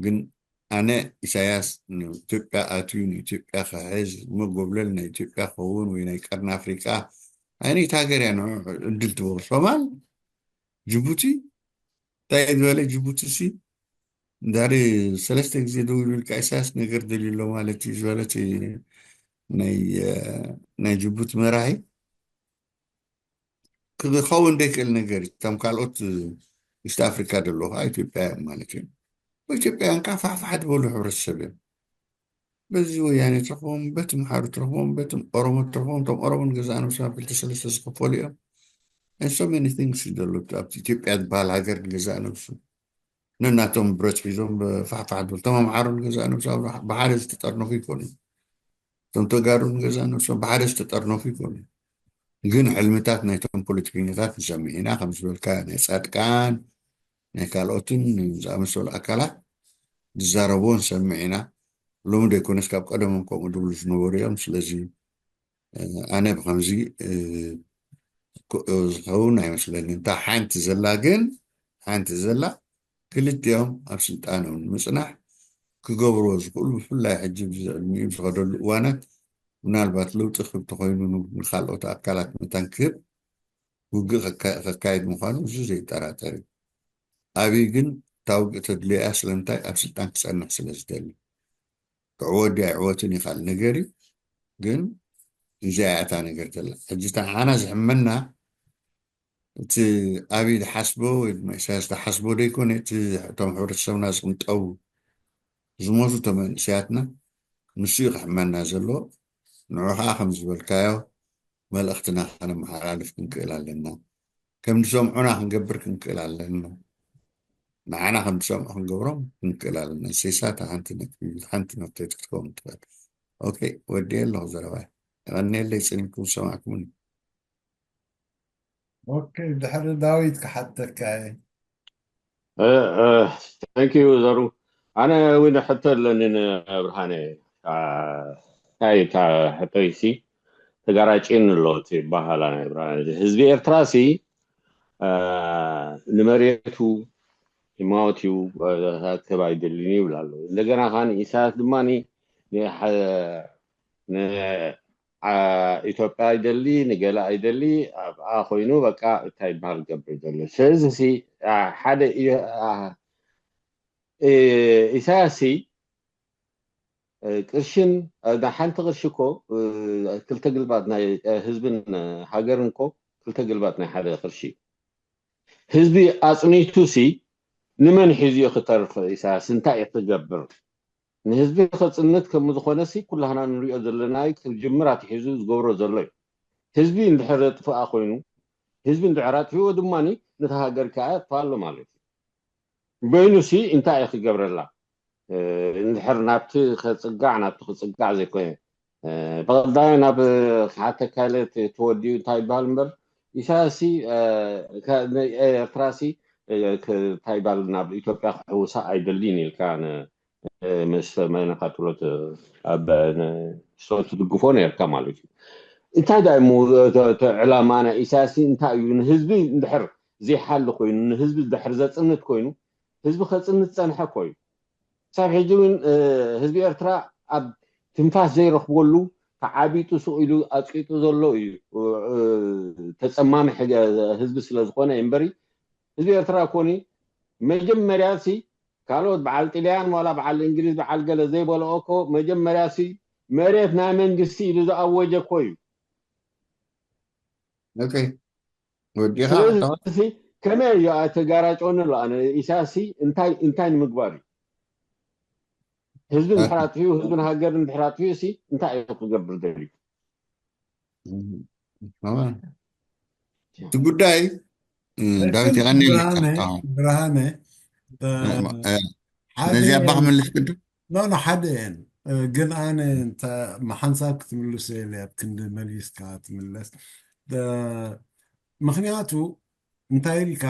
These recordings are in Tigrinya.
ግን ኣነ ኢሳያስ ንኢትዮጵያ ኣትዩ ንኢትዮጵያ ክሕዝ መጎብለል ናይ ኢትዮጵያ ክኸውን ወይ ናይ ቀርኒ ኣፍሪቃ ኣይነይቲ ሃገር እያ ንዑ እድል ትበሉ ሶማል ጅቡቲ እንታይ ዝበለ ጅቡቲ ሲ እንድሕሪ ሰለስተ ግዜ ደው ኢሉልካ ኢሳያስ ነገር ደልዩ ኣሎ ማለት እዩ ዝበለት ናይ ጅቡቲ መራሒ ክኸውን ዘይክእል ነገር እዩ። እቶም ካልኦት ኢስት ኣፍሪካ ዘለዉ ከዓ ኢትዮጵያ እዮም ማለት እዮም። ኢትዮጵያውያን ከዓ ፋሕፋሕ ዝበሉ ሕብረተሰብ እዮም። በዚ ወያኔ ትረኽቦም፣ በቲ ምሓሩ ትረኽቦም፣ በቲ ኦሮሞ ትረኽቦም፣ እቶም ኦሮሞ ንገዛእ ነብሶም ኣብ ክልተ ሰለስተ ዝኸፈሉ እዮም። And so many things እዩ ዘሎ ኣብቲ ኢትዮጵያ ዝበሃል ሃገር ንገዛእ ነብሱ ነናቶም ብረት ሒዞም ፋሕፋሕ ዝበሉ እቶም ኣምሓሩ ንገዛእ ነብሶም ብሓደ ዝተጠርነፉ ይኮኑ። እቶም ተጋሩ ንገዛእ ነብሶም ብሓደ ዝተጠርነፉ ይኮኑ። ግን ሕልምታት ናይቶም ፖለቲከኛታት ንሰምዕ ኢና ከም ዝበልካ ናይ ፃድቃን ናይ ካልኦትን ዝኣመሰሉ ኣካላት ዝዛረብዎ ንሰምዕ ኢና። ሎሚ ዘይኮነስ ካብ ቀደሞም ከምኡ ድብሉ ዝነበሩ እዮም። ስለዚ ኣነ ብከምዚ ዝኸውን ኣይመስለኒ። እንታ ሓንቲ ዘላ ግን ሓንቲ ዘላ ክልቲኦም ኣብ ስልጣኖም ንምፅናሕ ክገብርዎ ዝኽእሉ ብፍላይ ሕጂ ብዚ ዕድሚኡ ዝኸደሉ እዋናት ምናልባት ለውጢ ክብ ተኮይኑ ንካልኦት ኣካላት መታን ክህብ ውግእ ከካየድ ምዃኑ እዚ ዘይጠራጠር እዩ። ኣብይ ግን እታ ውግእ ተድልያ ስለምንታይ ኣብ ስልጣን ክፀንሕ ስለ ዝደሊ ክዕወት ድዩ ኣይዕወትን እዩ ካልእ ነገር እዩ። ግን እዚኣ እያ እታ ነገር ዘላ። ሕጂ እታ ንዓና ዝሕመና እቲ ኣብይ ዝሓስቦ ወይ ድማ ኢሳያስ ዝሓስቦ ዘይኮነ እቲ እቶም ሕብረተሰብና ዝቕንጠቡ ዝሞቱ እቶም መንእሰያትና ንሱ እዩ ክሕመና ዘሎ። ንዑ ከዓ ከም ዝበልካዮ መልእኽትና ከነመሓላልፍ ክንክእል ኣለና። ከም ዝሰምዑና ክንገብር ክንክእል ኣለና። ንዓና ከም ዝሰምዑ ክንገብሮም ክንክእል ኣለና። ሴሳ እታ ሓንቲ ነጥቢ ሓንቲ መፍትሒ ክትከውን ትኽእል። ኦኬ ወዲየ ኣለኹ ዘረባይ። የቐንየለይ ጽኒኩም ዝሰማዕኩምኒ። ኦኬ ድሕሪ ዳዊት ክሓተካ እየ። Thank you ዘሩ። ኣነ እውን ሕቶ ኣለኒ ንብርሃነ። እንታይ እታ ሕቶይሲ ተጋራጭን ኣሎ እቲ ባህላ ናይ ብርሃነ። ህዝቢ ኤርትራ ሲ ንመሬቱ ይማወት እዩ፣ ክብ ኣይደልን ይብል ኣሎ። እንደገና ከዓ ኢሳያስ ድማ ኢትዮጵያ ኣይደሊ ንገለ ኣይደሊ ኣብኣ ኮይኑ በቃ እንታይ ይበሃል ገብር ዘሎ። ስለዚ ሓደ ኢሳያስ ቅርሽን ሓንቲ ቅርሺ እኮ ክልተ ግልባጥ ናይ ህዝብን ሃገርን እኮ ክልተ ግልባጥ ናይ ሓደ ቅርሺ እዩ። ህዝቢ ኣፅኒቱ ሲ ንመን ሒዙ እዩ ክተርፍ? ኢሳያስ እንታይ እዩ ክገብር? ንህዝቢ ከፅንት ከም ዝኾነ ሲ ኩላህና ንሪኦ ዘለና እዩ። ክጅምር ኣትሒዙ ዝገብሮ ዘሎ እዩ። ህዝቢ እንድሕር ዘጥፍኣ ኮይኑ ህዝቢ እንድሕር ኣጥፊዎ ድማ ነታ ሃገር ከዓ የጥፍኣ ኣሎ ማለት እዩ። በይኑ ሲ እንታይ እዩ ክገብረላ? እንድሕር ናብቲ ከፅጋዕ ናብቲ ክፅጋዕ ዘይኮነ ብቐዳማይ ናብ ክሓተካ ኢለ ተወዲኡ እንታይ ይበሃል እምበር ኢሳያስ ሲ ኤርትራ ሲ እንታይ ይበሃል ናብ ኢትዮጵያ ክሕውሳ ኣይደልይን ኢልካ ምስ መነካትሎት ኣብ ትድግፎ ነርካ ማለት እዩ። እንታይ ዳ ዕላማ ናይ ኢሳያስ እንታይ እዩ? ንህዝቢ እንድሕር ዘይሓሊ ኮይኑ ንህዝቢ እንድሕር ዘፅንት ኮይኑ ህዝቢ ከፅንት ፀንሐ እኮ እዩ። ክሳብ ሕጂ እውን ህዝቢ ኤርትራ ኣብ ትንፋስ ዘይረኽበሉ ተዓቢጡ ስቕ ኢሉ ኣፅቂጡ ዘሎ እዩ። ተፀማሚ ህዝቢ ስለ ዝኾነ እምበሪ ህዝቢ ኤርትራ ኮኒ መጀመርያ ሲ ካልኦት በዓል ጥልያን ዋላ በዓል እንግሊዝ በዓል ገለ ዘይበልኦ እኮ መጀመርያ ሲ መሬት ናይ መንግስቲ ኢሉ ዝኣወጀ እኮ እዩ። ኦኬ ወዲኻ ስለዚ ከመይ እዩ ኣተጋራጨወኒ ኣሎ ኣነ ኢሳያስ ሲ እንታይ እንታይ ንምግባር እዩ? ህዝቢ እንድሕር ኣጥፊኡ ህዝብን ሃገርን እንድሕር ኣጥፊኡ ሲ እንታይ እዩ ክገብር ደልዩ? እቲ ጉዳይ ዳዊት የቀኒ ብርሃነ ነዚኣ ኣባ ክመልስ ቅድም ኖ ኖ ሓደ እየን ግን ኣነ ሓንሳብ ክትምልሶ የለ ኣብ ክንዲ መሊስካ ትምለስ ምክንያቱ እንታይ ኢልካ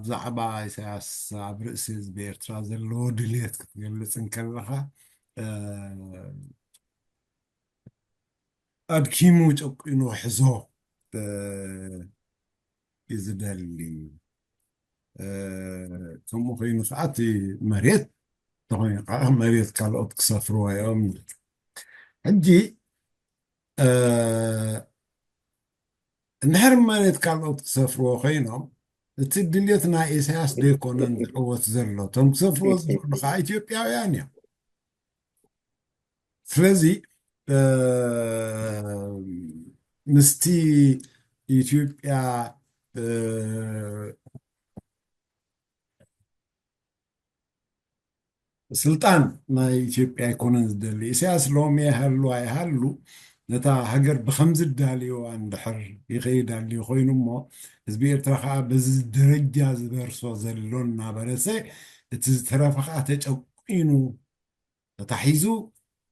ብዛዕባ ኢሳያስ ኣብ ርእሲ ህዝቢ ኤርትራ ዘለዎ ድልየት ክትገልጽ እንከለኻ ኣድኪሙ ጨቂኑ ክሕዞ እዩ ዝደሊ። ከምኡ ኮይኑ ከዓ እቲ መሬት እንተኾይኑ ከዓ መሬት ካልኦት ክሰፍርዎ እዮም። ሕጂ እንድሕር መሬት ካልኦት ክሰፍርዎ ኮይኖም፣ እቲ ድልየት ናይ ኢሳያስ ዘይኮነን ዝዕወት ዘሎ። እቶም ክሰፍርዎ ዝደሉ ከዓ ኢትዮጵያውያን እዮም። ስለዚ ምስቲ ኢትዮጵያ ስልጣን ናይ ኢትዮጵያ ኣይኮነን ዝደሊ። ኢሳያስ ሎሚ ይሃሉ ኣይሃሉ፣ ነታ ሃገር ብኸምዚ ዳልዮዋ እንድሕር ይኸይድ ኣልዩ ኮይኑ እሞ፣ ህዝቢ ኤርትራ ከዓ በዚ ደረጃ ዝበርሶ ዘሎ እናበረሰ፣ እቲ ዝተረፈ ከዓ ተጨቂኑ ተታሒዙ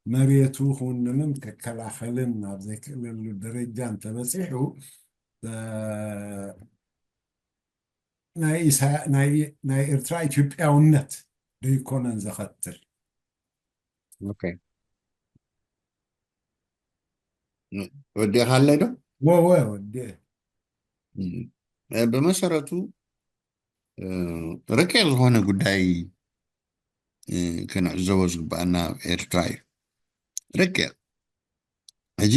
መሬቱ ክውንንን ከከላኸልን ኣብ ዘይክእለሉ ደረጃ እንተበፂሑ፣ ናይ ኢሳ- ናይ ናይ ኤርትራ ኢትዮጵያውነት ደይኮነን ዘኸትል። ኦኬ። ወዲእኻ ኣለይ ዶ? ወወ ወዲኤ። ብመሰረቱ ረቂቕ ዝኾነ ጉዳይ ክንዕዘቦ ዝግባኣና ኤርትራ እዩ። ረቂቕ ሕጂ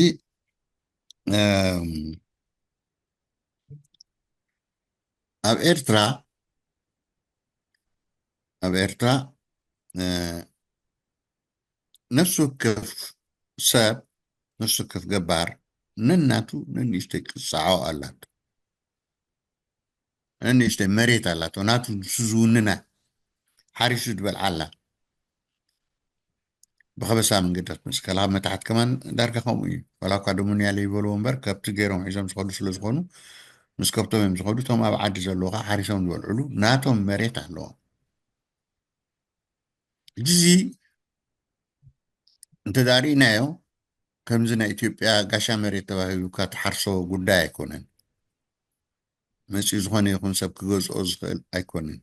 ኣብ ኤርትራ ኣብ ኤርትራ ነፍሲ ወከፍ ሰብ፣ ነፍሲ ወከፍ ገባር ነናቱ ነንእሽተይ ቅጻዖ ኣላቶ። ነንእሽተይ መሬት ኣላቶ፣ ናቱ ንሱ ዝውንና፣ ሓሪሱ ዝበልዓላ። ብኸበሳ መንገድታት ምስ ከላ መታሕት ከማን ዳርጋ ከምኡ እዩ። ዋላ እኳ ደሞንያ ለይበልዎ እምበር፣ ከብቲ ገይሮም ሒዞም ዝኸዱ ስለ ዝኾኑ፣ ምስ ከብቶም እዮም ዝኸዱ። እቶም ኣብ ዓዲ ዘለዉ ከዓ ሓሪሶም ዝበልዕሉ ናቶም መሬት ኣለዎም። ሕጂ እዚ እንተ ደኣ ርኢናዮ፣ ከምዚ ናይ ኢትዮጵያ ጋሻ መሬት ተባሂሉካ ትሓርሶ ጉዳይ ኣይኮነን። መፂኡ ዝኾነ ይኹን ሰብ ክገዝኦ ዝኽእል ኣይኮነን።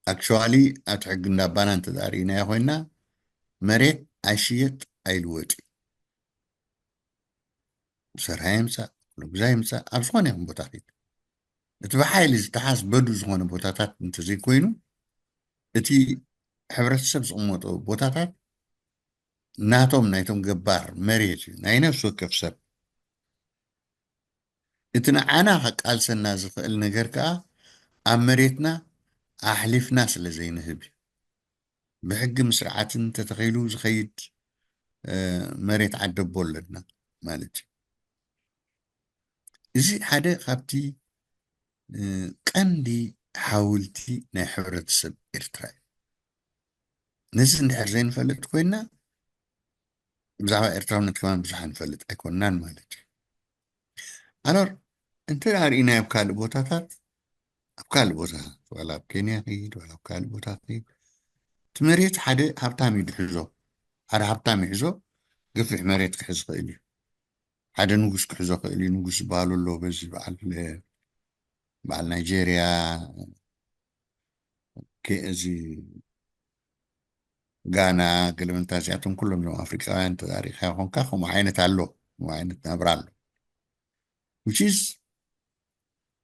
ኣክቹዋሊ ኣብቲ ሕጊ እንዳባና እንተ ደኣ ርኢናዮ ኮይና፣ መሬት ኣይሽየጥ ኣይልወጥ እዩ። ብሰርሃ ይምፃእ፣ ብጉዛ ይምፃእ፣ ኣብ ዝኾነ ይኹን ቦታ ኺድ፣ እቲ ብሓይሊ ዝተሓዝ በዱ ዝኾነ ቦታታት እንተዘይኮይኑ፣ እቲ ሕብረተሰብ ዝቕመጦ ቦታታት ናቶም፣ ናይቶም ገባር መሬት እዩ፣ ናይ ነፍሲ ወከፍ ሰብ። እቲ ንዓና ከቃልሰና ዝኽእል ነገር ከዓ ኣብ መሬትና ኣሕሊፍና ስለ ዘይንህብ እዩ። ብሕግን ስርዓትን ተተኺሉ ዝኸይድ መሬት ዓደቦ ኣለና ማለት እዩ። እዚ ሓደ ካብቲ ቀንዲ ሓውልቲ ናይ ሕብረተሰብ ኤርትራ እዩ። ነዚ እንድሕር ዘይንፈልጥ ኮይና፣ ብዛዕባ ኤርትራውነት ከማን ብዙሕ ንፈልጥ ኣይኮንናን ማለት እዩ። ኣሎር እንተ ደኣ ርኢናዮ ኣብ ካልእ ቦታታት፣ ኣብ ካልእ ቦታ፣ ዋላ ኣብ ኬንያ ኺድ፣ ዋላ ኣብ ካልእ ቦታ ኺድ፣ እቲ መሬት ሓደ ሃብታም እዩ ዝሕዞ። ሓደ ሃብታም ይሕዞ፣ ገፊሕ መሬት ክሕዝ ይኽእል እዩ። ሓደ ንጉስ ክሕዞ ይኽእል እዩ። ንጉስ ዝበሃሉ ኣለዉ፣ በዚ በዓል፣ በዓል ናይጄርያ፣ ኬ-፣ እዚ ጋና፣ ገለመንታ እዚኣቶም ኩሎም እዞም ኣፍሪቃውያን ተዳሪኻ ይኾንካ፣ ከምኡ ዓይነት ኣሎ፣ ከምኡ ዓይነት ናብራ ኣሎ። Which is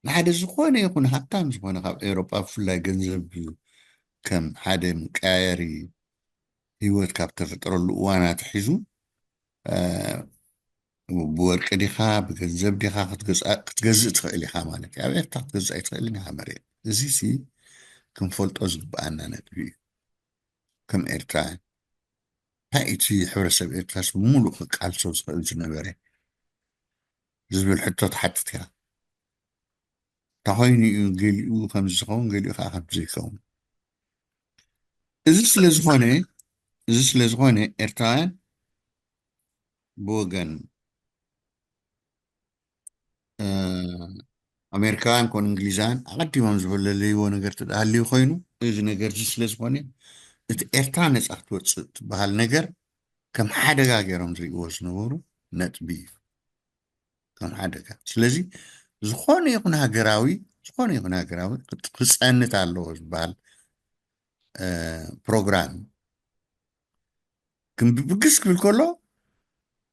ንሓደ ዝኾነ ይኹን ሃብታም ዝኾነ ካብ ኤውሮጳ ብፍላይ ገንዘብ ከም ሓደ መቀያየሪ ህይወት ካብ ተፈጠረሉ እዋን ኣትሒዙ ብወርቂ ዲኻ ብገንዘብ ዲኻ ክትገዝእ ትኽእል ኢኻ ማለት እዩ። ኣብ ኤርትራ ክትገዝእ ኣይትኽእልን ኢኻ መሬት። እዚ ሲ ክንፈልጦ ዝግበኣና ነጥቢ እዩ። ከም ኤርትራውያን እንታይ እቲ ሕብረተሰብ ኤርትራስ ብምሉእ ክቃልሶ ዝኽእል ዝነበረ ዝብል ሕቶ ትሓትት ኢኻ። እንታይ ኮይኑ እዩ ገሊኡ ከምዚ ዝኸውን ገሊኡ ከዓ ከምዚ ዘይከውን? እዚ ስለ ዝኾነ እዚ ስለ ዝኾነ ኤርትራውያን ብወገን ኣሜሪካውያን ኮኑ እንግሊዛውያን ኣቐዲሞም ዝበለለይዎ ነገር ተዳሃልዩ ኮይኑ እዚ ነገር እዚ ስለ ዝኾነ እቲ ኤርትራ ነፃ ክትወፅእ ትበሃል ነገር ከም ሓደጋ ገይሮም ዝርእይዎ ዝነበሩ ነጥቢ እዩ። ከም ሓደጋ ስለዚ ዝኾነ ይኹን ሃገራዊ ዝኾነ ይኹን ሃገራዊ ክፀንት ኣለዎ ዝበሃል ፕሮግራም ብግስ ክብል ከሎ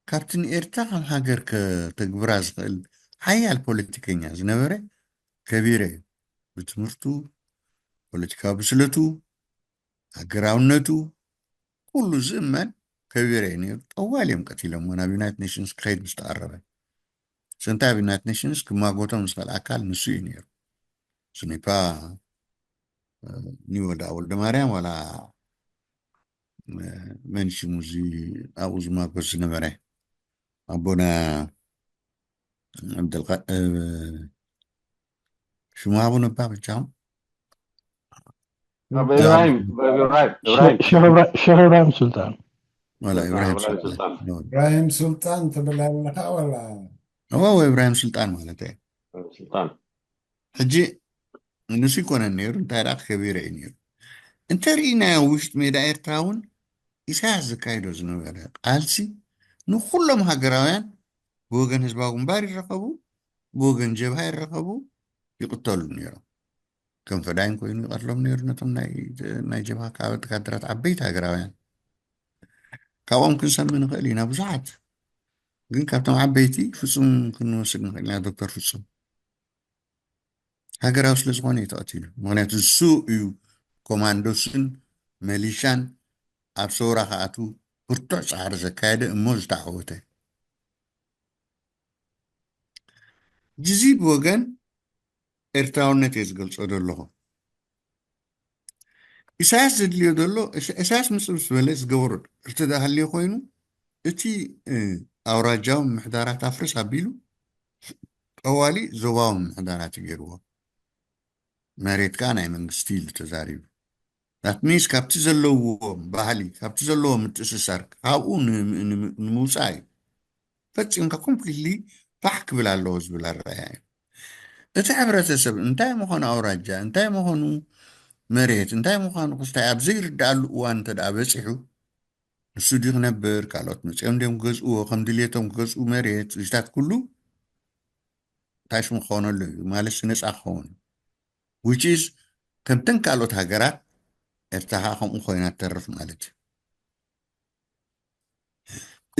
ካብቲ ንኤርትራ ከም ሃገር ከተግብራ ዝኽእል ሓያል ፖለቲከኛ ዝነበረ ከቢረ እዩ። ብትምህርቱ ፖለቲካዊ ብስለቱ ሃገራውነቱ ኩሉ ዝእመን ከቢረ እዩ ነይሩ። ጠዋል እዮም ቀቲሎሞ ናብ ዩናይትድ ኔሽንስ ክኸይድ ምስ ተቐረበ። ስንታ ኣብ ዩናይትድ ኔሽንስ ክማጎቶም ዝኽእል ኣካል ንሱ እዩ ነይሩ። ስኒፓ ኒወዳ ወልደ ማርያም ዋላ መን ሽሙ እዚ ኣብኡ ዝማጎስ ዝነበረ ኣቦና ዓብደልቃ ሽሙ ኣቡነ እባ ብቻ እብራሂም እብራሂም እብራሂም ሸኽ እብራሂም ሱልጣን ወላ ኢብራሂም ሱልጣን ኢብራሂም ሱልጣን ትብል ኣለካ ወላ እወ እብራሂም ሱልጣን ማለት እዩ ሱልጣን ሕጂ ንሱ ይኮነን ነይሩ እንታይ ደኣ ከቢረ እዩ ነይሩ እንተርኢናዮ ውሽጢ ሜዳ ኤርትራ እውን ኢሳያስ ዘካይዶ ዝነበረ ቃልሲ ንኩሎም ሃገራውያን ብወገን ህዝባዊ ግንባር ይረኸቡ ብወገን ጀብሃ ይረኸቡ ይቕተሉ ነይሮም ከም ፈዳይን ኮይኑ ይቐትሎም ነይሩ ነቶም ናይ ጀብሃ ካብ ወተሃደራት ዓበይቲ ሃገራውያን ካብኦም ክንሰሚ ንኽእል ኢና ብዙሓት ግን ካብቶም ዓበይቲ ፍፁም ክንወስድ ንኽእል ኢና ዶክተር ፍፁም ሃገራዊ ስለ ዝኾነ እዩ ተቐቲሉ ምክንያቱ እሱ እዩ ኮማንዶስን መሊሻን ኣብ ሰውራ ከኣቱ ብርቱዕ ፃዕሪ ዘካየደ እሞ ዝተዓወተ ጅዚ ብወገን ኤርትራውነት እየ ዝገልፆ ዘለኹ ኢሳያስ ዘድልዮ ዘሎ ኢሳያስ ምፅብ ዝበለ ዝገበሮ እርትዳ ሃልዮ ኮይኑ እቲ ኣውራጃዊ ምሕዳራት ኣፍርስ ኣቢሉ ጠዋሊ ዞባዊ ምሕዳራት ገይርዎ መሬት ከዓ ናይ መንግስቲ ኢሉ ተዛሪቡ ዳትሚስ ካብቲ ዘለዎም ባህሊ ካብቲ ዘለዎ ምትእስሳር ካብኡ ንምውፃእ እዩ ፈፂምካ ኮምፕሊትሊ ፋሕ ክብል ኣለዎ ዝብል ኣረኣያ እዩ እቲ ሕብረተሰብ እንታይ ምዃኑ ኣውራጃ እንታይ ምዃኑ መሬት እንታይ ምዃኑ ክስታይ ኣብ ዘይርዳኣሉ እዋን እንተ በፂሑ ንሱ ድዩ ክነብር ካልኦት መፅኦም ድዮም ክገዝእዎ ከም ድልየቶም ክገዝኡ መሬት እዚታት ኩሉ እንታይ ሽሙ ክኾነሉ እዩ ማለት ነፃ ክኸውን which is ከምተን ካልኦት ሃገራት ኤርትራ ከዓ ከምኡ ኮይና ትተርፍ ማለት እዩ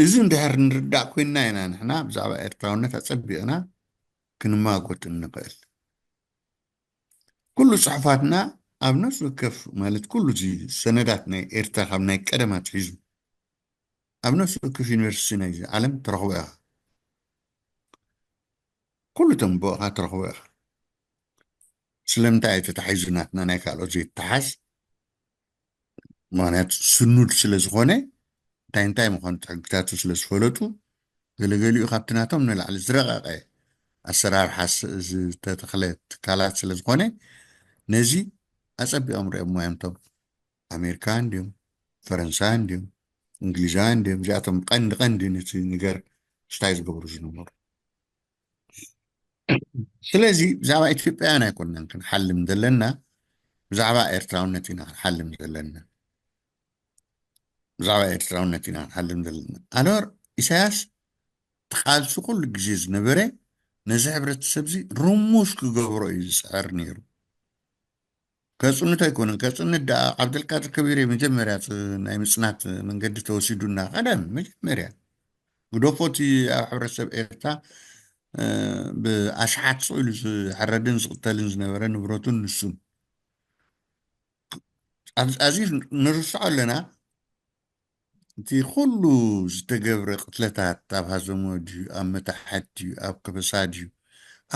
እዚ እንድሕር ንርዳእ ኮይንና ኢና ንሕና ብዛዕባ ኤርትራውነት ኣፀቢቕና ክንማጎት እንኽእል ኩሉ ፅሑፋትና ኣብ ነፍሲ ወከፍ ማለት ኩሉ እዚ ሰነዳት ናይ ኤርትራ ካብ ናይ ቀደም ኣትሒዙ ኣብ ነፍሲ ወከፍ ዩኒቨርሲቲ ናይ ዓለም ትረኽቦ ኢኻ ኩሉ ተንብቦ ኢኻ ትረኽቦ ኢኻ ስለምንታይ እዩ ተታሒዙ ናትና ናይ ካልኦት ዘይተሓዝ ምክንያቱ ስኑድ ስለ ዝኾነ እንታይ እንታይ ምዃኑ ሕግታቱ ስለ ዝፈለጡ ገለገሊኡ ካብቲ ናቶም ንላዕሊ ዝረቐቐ ኣሰራርሓ ዝተተኽለ ትካላት ስለ ዝኾነ ነዚ ኣፀቢቖም ሪኦሞ እዮም ቶም ኣሜሪካውያን ድዮም ፈረንሳውያን ድዮም እንግሊዛውያን ድዮም እዚኣቶም ቀንዲ ቀንዲ ነቲ ነገር ስታይ ዝገብሩ ዝነበሩ ስለዚ ብዛዕባ ኢትዮጵያውያን ኣይኮንናን ክንሓልም ዘለና ብዛዕባ ኤርትራውነት ኢና ክንሓልም ዘለና ብዛዕባ ኤርትራውነት ኢና ክንሓልም ዘለና ኣልበር ኢሳያስ ቃልሱ ኩሉ ግዜ ዝነበረ ነዚ ሕብረተሰብ እዚ ርሙሽ ክገብሮ እዩ ዝፅዕር ነይሩ ከፅንት ኣይኮነን ከፅንት ደኣ ዓብደልቃድር ከቢረ መጀመርያ ናይ ምፅናት መንገዲ ተወሲዱና ቀደም መጀመርያ ግደፎ እቲ ኣብ ሕብረተሰብ ኤርትራ ብኣሽሓት ስቕ ኢሉ ዝሕረድን ዝቕተልን ዝነበረ ንብረቱን ንሱን ኣብዚ ንርስዖ ኣለና እቲ ኩሉ ዝተገብረ ቅትለታት ኣብ ሃዘሞ ድዩ ኣብ መታሕት ድዩ ኣብ ከበሳ ድዩ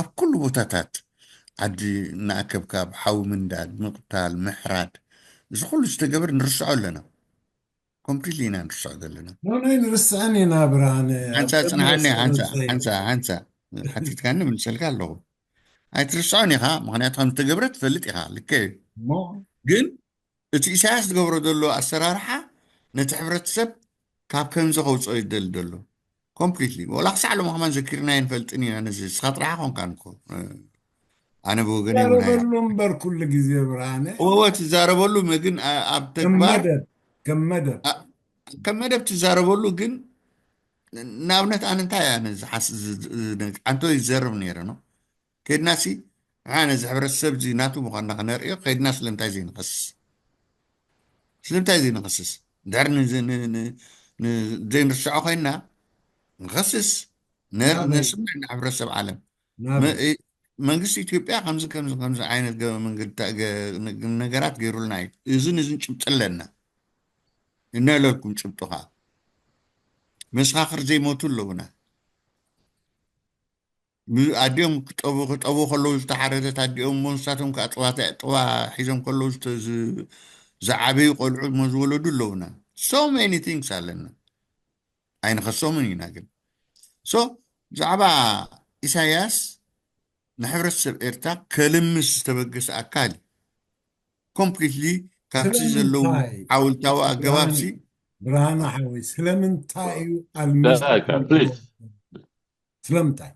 ኣብ ኩሉ ቦታታት ዓዲ እናኣከብካ ብሓዊ ምንዳድ ምቕታል ምሕራድ እዚ ኩሉ ዝተገበር ንርስዖ ኣለና ኮምፕሊትሊ ኢና ንርስዖ ዘለና ኖኖ ንርስዐን ኢና ብርሃነ ሓንሳ ፅንሓኒ ሓንሳ ሓንሳ ሓንሳ ሓቲትካኒ ምልሰልካ ኣለኹ ኣይትርስዖን ኢኻ ምክንያቱ ከም ዝተገብረ ትፈልጥ ኢኻ ልከ እዩ እሞ ግን እቲ ኢሳያስ ዝገብሮ ዘሎ ኣሰራርሓ ነቲ ሕብረተሰብ ካብ ከምዚ ከውፅኦ ይደሊ ዘሎ ኮምፕሊትሊ ወላ ክሳዕ ሎም ከማን ዘኪርና ይንፈልጥን ኢና ነዚ ስኻ ጥራሕ ኮንካ ንኮ ኣነ ብወገን ይዛረበሉ እምበር ኩሉ ግዜ ብርሃነ ወወ ትዛረበሉ ግን ኣብ ተግባር ከም መደብ ከም መደብ ትዛረበሉ ግን ንኣብነት ኣነ እንታይ እያ ዝሓስ ዓንቶ ይዘርብ ነይረ ነው ከድና ሲ ንዓ ነዚ ሕብረተሰብ እዚ ናቱ ምዃንና ክነርእዮ ከድና ስለምንታይ ዘይንኸስስ ስለምንታይ ዘይንኸስስ ድሕር ዘይንርስዖ ኮይንና ንኸስስ ነስምዕ ንሕብረተሰብ ዓለም መንግስቲ ኢትዮጵያ ከምዚ ከምዚ ከምዚ ዓይነት ገ- መንገድታ- ገ- ነገራት ገይሩልና እዩ። እዝን እዝን ጭብጢ ኣለና እናለልኩም ጭብጡ ከዓ መሰኻኽር ዘይሞቱ ኣለውና። ብ- ኣዲኦም ክጠቡ ክጠቡ ከለዉ ዝተሓረደት ኣዲኦም እሞ ንሳቶም ከዓ ጥባ ጥባ ሒዞም ከለዉ ዝተ- ዝ- ዝዓበዩ ቆልዑ እሞ ዝወለዱ ኣለውና። So many things ኣለና ኣይንኸሶምን ኢና። ግን so ብዛዕባ ኢሳያስ ንሕብረተሰብ ኤርትራ ከልምስ ዝተበገሰ ኣካል እዩ። ኮምፕሊትሊ ካብቲ ዘለዉ ሓውልታዊ ኣገባብሲ ብርሃና ሓወይ ስለምንታይ እዩ ኣልሚስ ስለምንታይ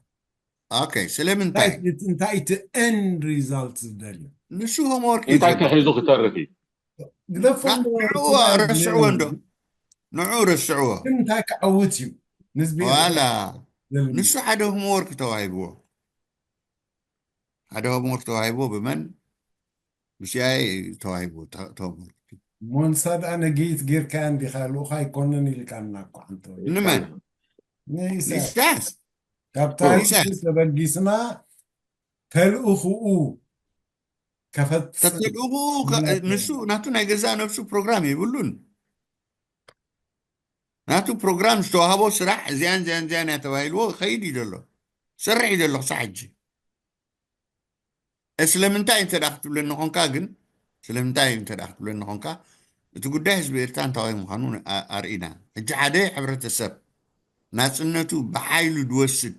ኦኬ ስለምንታይ እንታይ እቲ end result ዝደልዩ ንሱ ሆምወርክ እንታይ ክሒዙ ክተርፍ እዩ ግደፎ ንዑ ረስዕዎ እንዶ ንዑ ረስዕዎ እንታይ ክዓውት እዩ ንዝቢ ዋላ ንሱ ሓደ ሆምወርክ ተዋሂብዎ ሓደ ሆምወርክ ተዋሂብዎ ብመን ብሲኣይ ተዋሂብዎ ተዋሂብዎ ሞንሳ ደኣ ነጊት ጌርካያ እንዲኻ ልኡኻ ኣይኮነን ኢልካና እኮ ዓንተ ንመን ንኢሳያስ ኢሳያስ ካብ ታሪክ ተበጊስና ተልእኽኡ ከፈጽም ተልእኽኡ ንሱ ናቱ ናይ ገዛእ ነብሱ ፕሮግራም የብሉን ናቱ ፕሮግራም ዝተዋህቦ ስራሕ እዚያን እዚያን እዚያን እያ ተባሂልዎ ይኸይድ እዩ ዘሎ ሰርሕ እዩ ዘሎ ክሳዕ ሕጂ ስለምንታይ እንተ ክትብለኒ ኾንካ ግን ስለምንታይ እንተ ክትብለኒ ኾንካ እቲ ጉዳይ ህዝቢ ኤርትራ እንታዋይ ምዃኑ ኣርኢና ሕጂ ሓደ ሕብረተሰብ ናፅነቱ ብሓይሉ ዝወስድ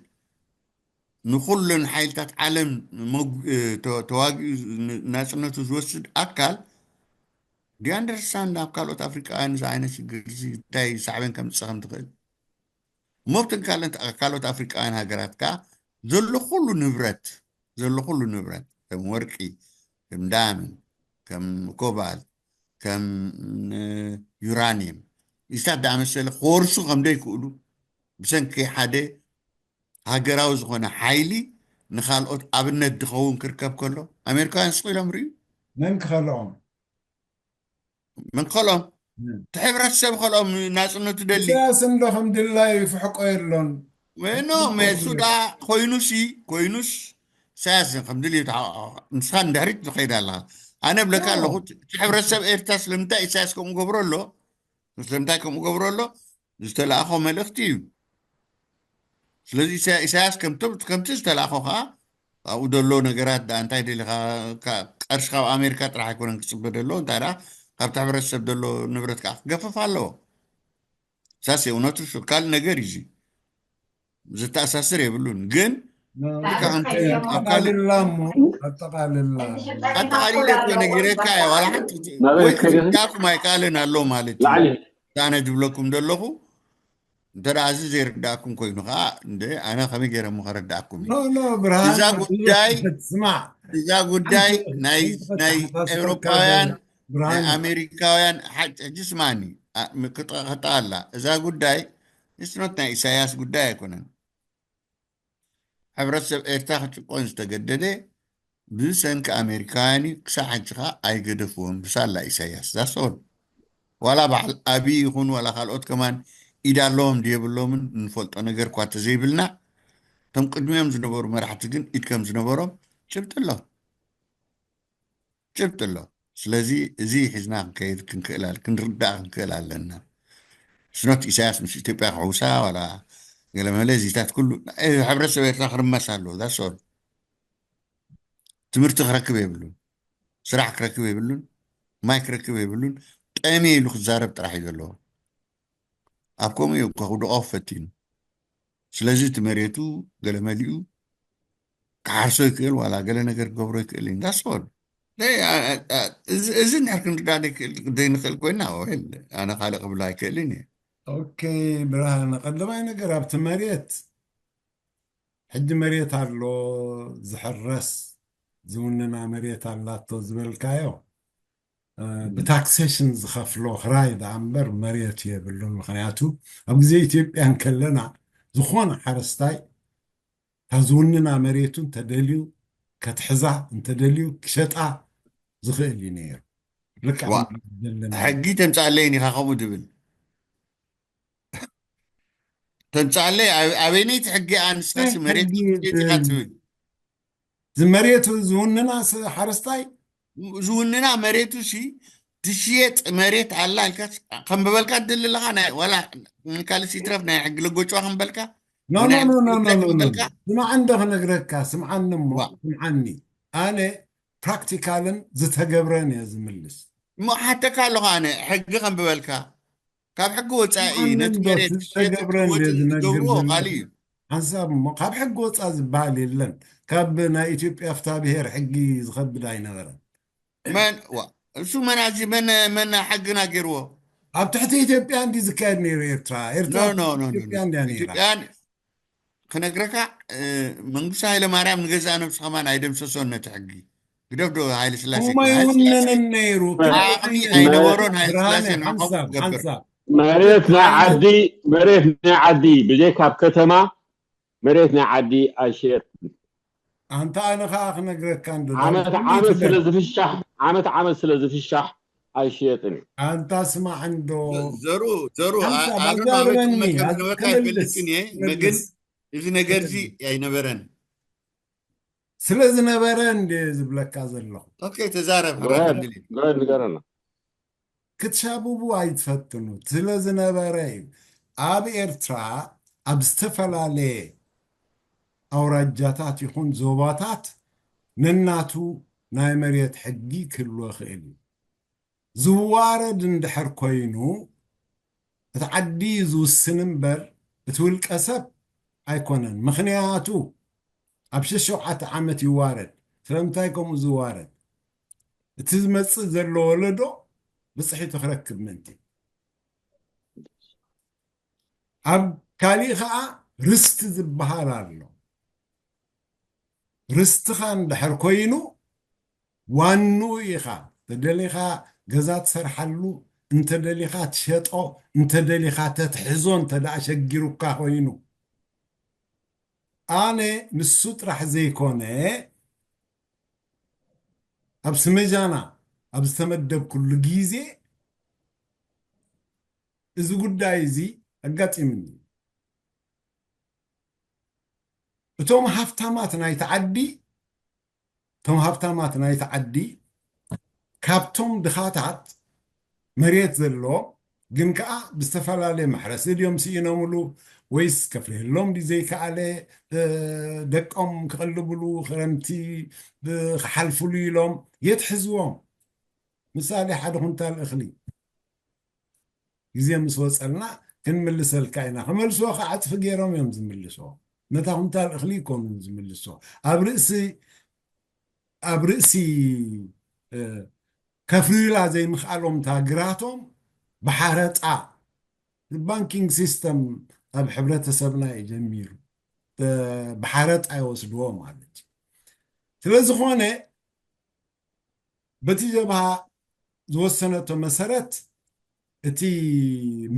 ንኩለን ሓይልታት ዓለም ተዋጊኡ ናፅነቱ ዝወስድ ኣካል ዲኣንደርሳን ናብ ካልኦት ኣፍሪቃውያን እዚ ዓይነት ሽግር እዚ እንታይ ሳዕቤን ከምፅእ ከም ትኽእል እሞ ብተን ካልኦት ኣፍሪቃውያን ሃገራት ከዓ ዘሎ ኩሉ ንብረት ዘሎ ኩሉ ንብረት ከም ወርቂ ከም ዳምን ከም ኮባልት ከም ዩራኒየም ኢስታት ዳመሰለ ክወርሱ ከም ዘይክእሉ ብሰንኪ ሓደ ሃገራዊ ዝኾነ ሓይሊ ንኻልኦት ኣብነት ዝኸውን ክርከብ ከሎ ኣሜሪካውያን ስቕ ኢሎም ርእዩ መን ክኸልኦም መን ክኸልኦም እቲ ሕብረተሰብ ኸልኦም ናፅነቱ ደሊ ኢሳያስ እንዶ ከም ድላዩ ፍሕቆ የሎን ኖ መሱ ዳ ኮይኑሲ ኮይኑስ ኢሳያስ ከም ድልዩ ንስኻ ንድሕሪት ትኸይድ ኣለኻ ኣነ ብለካ ኣለኹ እቲ ሕብረተሰብ ኤርትራ ስለምንታይ ኢሳያስ ከምኡ ገብሮ ኣሎ ስለምንታይ ከምኡ ገብሮ ኣሎ ዝተለኣኾ መልእኽቲ እዩ ስለዚ ኢሳያስ ከምቲ ዝተለኣኾ ከዓ ኣብኡ ዘሎ ነገራት ዳ እንታይ ደሊካ ቀርሺ ካብ ኣሜሪካ ጥራሕ ኣይኮነን ክፅበ ደሎ እንታይ ደኣ ካብቲ ሕብረተሰብ ዘሎ ንብረት ከዓ ክገፈፍ ኣለዎ ሳስ እውነቱ ካልእ ነገር እዩ ዝተኣሳስር የብሉን ግን ኣጠቃልላ እሞ ኣጠቃልላ ኣጠቃሊለ እኮ ነጊረካ እየ ዋላ ሓንቲ ወይ ክርዳኩም ኣይከኣልን ኣሎ ማለት እዩ ኣነ ዝብለኩም ዘለኹ እንተ እዚ ዘይርዳእኩም ኮይኑ ከዓ እንደ ኣነ ከመይ ገይረ እሞ ከረዳእኩም እዩ እዛ ጉዳይ እዛ ጉዳይ ናይ ኤውሮፓውያን ናይ ኣሜሪካውያን ሕጂ ስማኒ ክጠኣላ እዛ ጉዳይ እስኖት ናይ ኢሳያስ ጉዳይ ኣይኮነን ሕብረተሰብ ኤርትራ ክጭቆን ዝተገደደ ብሰንኪ ኣሜሪካውያን እዩ ክሳብ ሕጂ ከዓ ኣይገደፍዎን ብሳላ ኢሳያስ ዛሰውን ዋላ በዓል ኣብይ ይኹን ዋላ ካልኦት ከማን ኢድ ኣለዎም ድየብሎምን እንፈልጦ ነገር እኳ ተዘይብልና እቶም ቅድሚኦም ዝነበሩ መራሕቲ ግን ኢድ ከም ዝነበሮም ጭብጢ ኣሎ ጭብጢ ኣሎ ስለዚ እዚ ሒዝና ክንከይድ ክንክእል ክንርዳእ ክንክእል ኣለና ስኖት ኢሳያስ ምስ ኢትዮጵያ ክሕውሳ ዋላ ገለመለ እዚታት ኩሉ ሕብረተሰብ ኤርትራ ክርመስ ኣለዎ ዛሰውን ትምህርቲ ክረክብ የብሉን ስራሕ ክረክብ የብሉን ማይ ክረክብ የብሉን ጠሚ ኢሉ ክዛረብ ጥራሕ እዩ ዘለዎ ኣብ ከምኡ እዩ ከክድቆፍ ፈቲኑ ስለዚ እቲ መሬቱ ገለ መሊኡ ክሓርሶ ይክእል ዋላ ገለ ነገር ክገብሮ ይክእል እዩ እንዳስበሉ እዚ እንድሕር ክንርዳ ዘይንክእል ኮይና ኣነ ካልእ ክብላ ኣይክእልን እየ ኦኬ ብርሃነ ቀዳማይ ነገር ኣብቲ መሬት ሕጂ መሬት ኣሎ ዝሕረስ ዝውንና መሬት ኣላቶ ዝበልካዮ ብታክሴሽን ዝኸፍሎ ክራይ ደኣ እምበር መሬት የብሉን ምክንያቱ ኣብ ግዜ ኢትዮጵያ እንከለና ዝኾነ ሓረስታይ እታ ዝውንና መሬቱ እንተደልዩ ከትሕዛ እንተደልዩ ክሸጣ ዝኽእል እዩ ነይሩ ልክዕ ሕጊ ተምፃለይን ኢኻ ከምኡ ትብል ተምፃለይ ኣበይነይቲ ሕጊ ኣንስታሲ መሬት ኢኻ ትብል ዝመሬቱ ዝውንና ስ- ሓረስታይ ዝውንና መሬቱ ሲ ትሽየጥ መሬት ኣላ ኢልካ ከንብበልካ ትደሊ ኣለኻ። ናይ ዋላ ካልሲ ይትረፍ ናይ ሕጊ ለጎጭዋ ከንበልካ ኖ ወይ ኖ ናይ ኖ ሕጊ ኖ ኖ ጉዳይ ኖ ኖ ከንበልካ ስምዓኒ ዶ ክነግረካ ስምዓኒ እሞ ዋ ስምዓኒ ኣነ ፕራክቲካልን ዝተገብረን እየ ዝምልስ እሞ ሓተካ ኣለኹ ኣነ ሕጊ ከንብበልካ ካብ ሕጊ ወፃኢ ስምዓኒ ነቲ ዶ መሬት እቲ ዝሸጥን ዝተገብረን እየ ዝልወጥን ዝነግር ዝገብርዎ ዘለኹ ካልእ እዩ ሓንሳብ እሞ ካብ ሕጊ ወፃ ዝበሃል የለን ካብ ናይ ኢትዮጵያ ፍታ ብሔር ሕጊ ዝኸብድ ኣይነበረን መን ዋ እሱ መናዚ መን መን ሕግና ገይርዎ ኣብ ትሕቲ ኢትዮጵያ እንዲ ዝካየድ ነይሩ ኤርትራ ኤርትራ ኖ ኖ ኖ ኖ ኢትዮጵያ እንዲያ ነይራ ኢትዮጵያን ክነግረካ እ፣ መንግስቱ ሃይለ ማርያም ንገዛእ ነብሱ ከማን ኣይደምሰሶን ነቲ ሕጊ ግደፍ ዶ ሃይለ ስላሴ እሞ ሃይለ ስላሴ ይውንንን ነይሩ ዓቕሚ ኣይነበሮን ሃይለ ብርሃነ ስላሴ ንዕኦም ሓንሳብ ክገብር ሓንሳብ መሬት ናይ ዓዲ መሬት ናይ ዓዲ ብዘይካ ኣብ ከተማ መሬት ናይ ዓዲ ኣይሸየጥን። ኣንታ ኣነ ከዓ ክነግረካ እንዶ ዓመት ዳዊት ዓመት ስለ ይበል ዝፍሻሕ ዓመት ዓመት ስለ ዝፍሻሕ ኣይሸየጥን እዩ። ኣንታ ስማዕ እንዶ ዘሩ ዘሩ ሓንሳብ ኣሮን ኣዛርበኒ መከም ኣዚ ነበርካ ክምልስ ይፈልጥን እየ መግን ክምልስ እዚ ነገር እዚ ኣይነበረን ስለ ዝነበረ እንደ ዝብለካ ዘለኹ ኦኬ ተዛረብ ጎሄድ ሓራፍንድል ጎሄድ ንገረና። ክትሻብቡ ኣይትፈትኑ ስለ ዝነበረ እዩ ኣብ ኤርትራ ኣብ ዝተፈላለየ ኣውራጃታት ይኹን ዞባታት ነናቱ ናይ መሬት ሕጊ ክህልዎ ይኽእል እዩ ዝዋረድ እንድሕር ኮይኑ እቲ ዓዲ ዝውስን እምበር እቲ ውልቀ ሰብ ኣይኮነን ምኽንያቱ ኣብ ሸሸውዓተ ዓመት ይዋረድ ስለምንታይ ከምኡ ዝዋረድ እቲ ዝመፅእ ዘሎ ወለዶ ብፅሒቱ ክረክብ ምእንቲ ኣብ ካሊእ ከዓ ርስቲ ዝበሃል ኣሎ ርስትኻ እንድሕር ኮይኑ ዋንኡ ኢኻ ተደሊኻ ገዛ ትሰርሓሉ እንተደሊኻ ትሸጦ እንተደሊኻ ተትሕዞ እንተደኣ ሸጊሩካ ኮይኑ ኣነ ንሱ ጥራሕ ዘይኮነ ኣብ ስመጃና ኣብ ዝተመደብኩሉ ግዜ እዚ ጉዳይ እዚ ኣጋጢምኒ እቶም ሃፍታማት ናይቲ ዓዲ እቶም ሃፍታማት ናይቲ ዓዲ ካብቶም ድኻታት መሬት ዘለዎም ግን ከዓ ብዝተፈላለየ መሕረሲ ድዮም ስኢኖምሉ ወይስ ከፍርየሎም ድዩ ዘይከኣለ ደቆም ክቕልብሉ ክረምቲ ክሓልፍሉ ኢሎም የትሕዝዎም ምሳሌ ሓደ ኩንታል እኽሊ ግዜ ምስ ወፀልና ክንምልሰልካ ኢና ክመልስዎ ከዓ ዕፅፊ ገይሮም እዮም ዝምልስዎ ነታ ኩንታል እኽሊ ይኮኑ ዝምልስዎ ኣብ ርእሲ ኣብ ርእሲ ከፍርዩላ ዘይምኽኣሎም ታግራቶም ብሓረጣ ባንኪንግ ሲስተም ኣብ ሕብረተሰብና እዩ ጀሚሩ ብሓረጣ ይወስድዎ ማለት እዩ ስለዝኾነ በቲ ጀብሃ ዝወሰነቶ መሰረት እቲ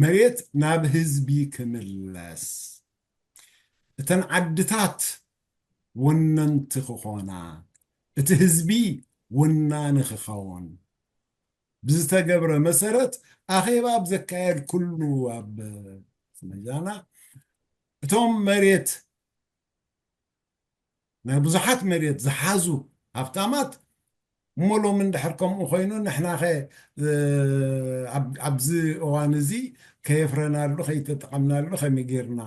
መሬት ናብ ህዝቢ ክምለስ እተን ዓድታት ወነንቲ ክኾና እቲ ህዝቢ ወናኒ ክኸውን ብዝተገብረ መሰረት ኣኼባ ኣብ ዘካየድ ኩሉ ኣብ መጃና እቶም መሬት ናይ ብዙሓት መሬት ዝሓዙ ሃፍታማት እሞ ሎም እንድሕር ከምኡ ኮይኑ ንሕናኸ ኣብዚ እዋን እዚ ከየፍረናሉ ከይተጠቐምናሉ ከመይ ጌርና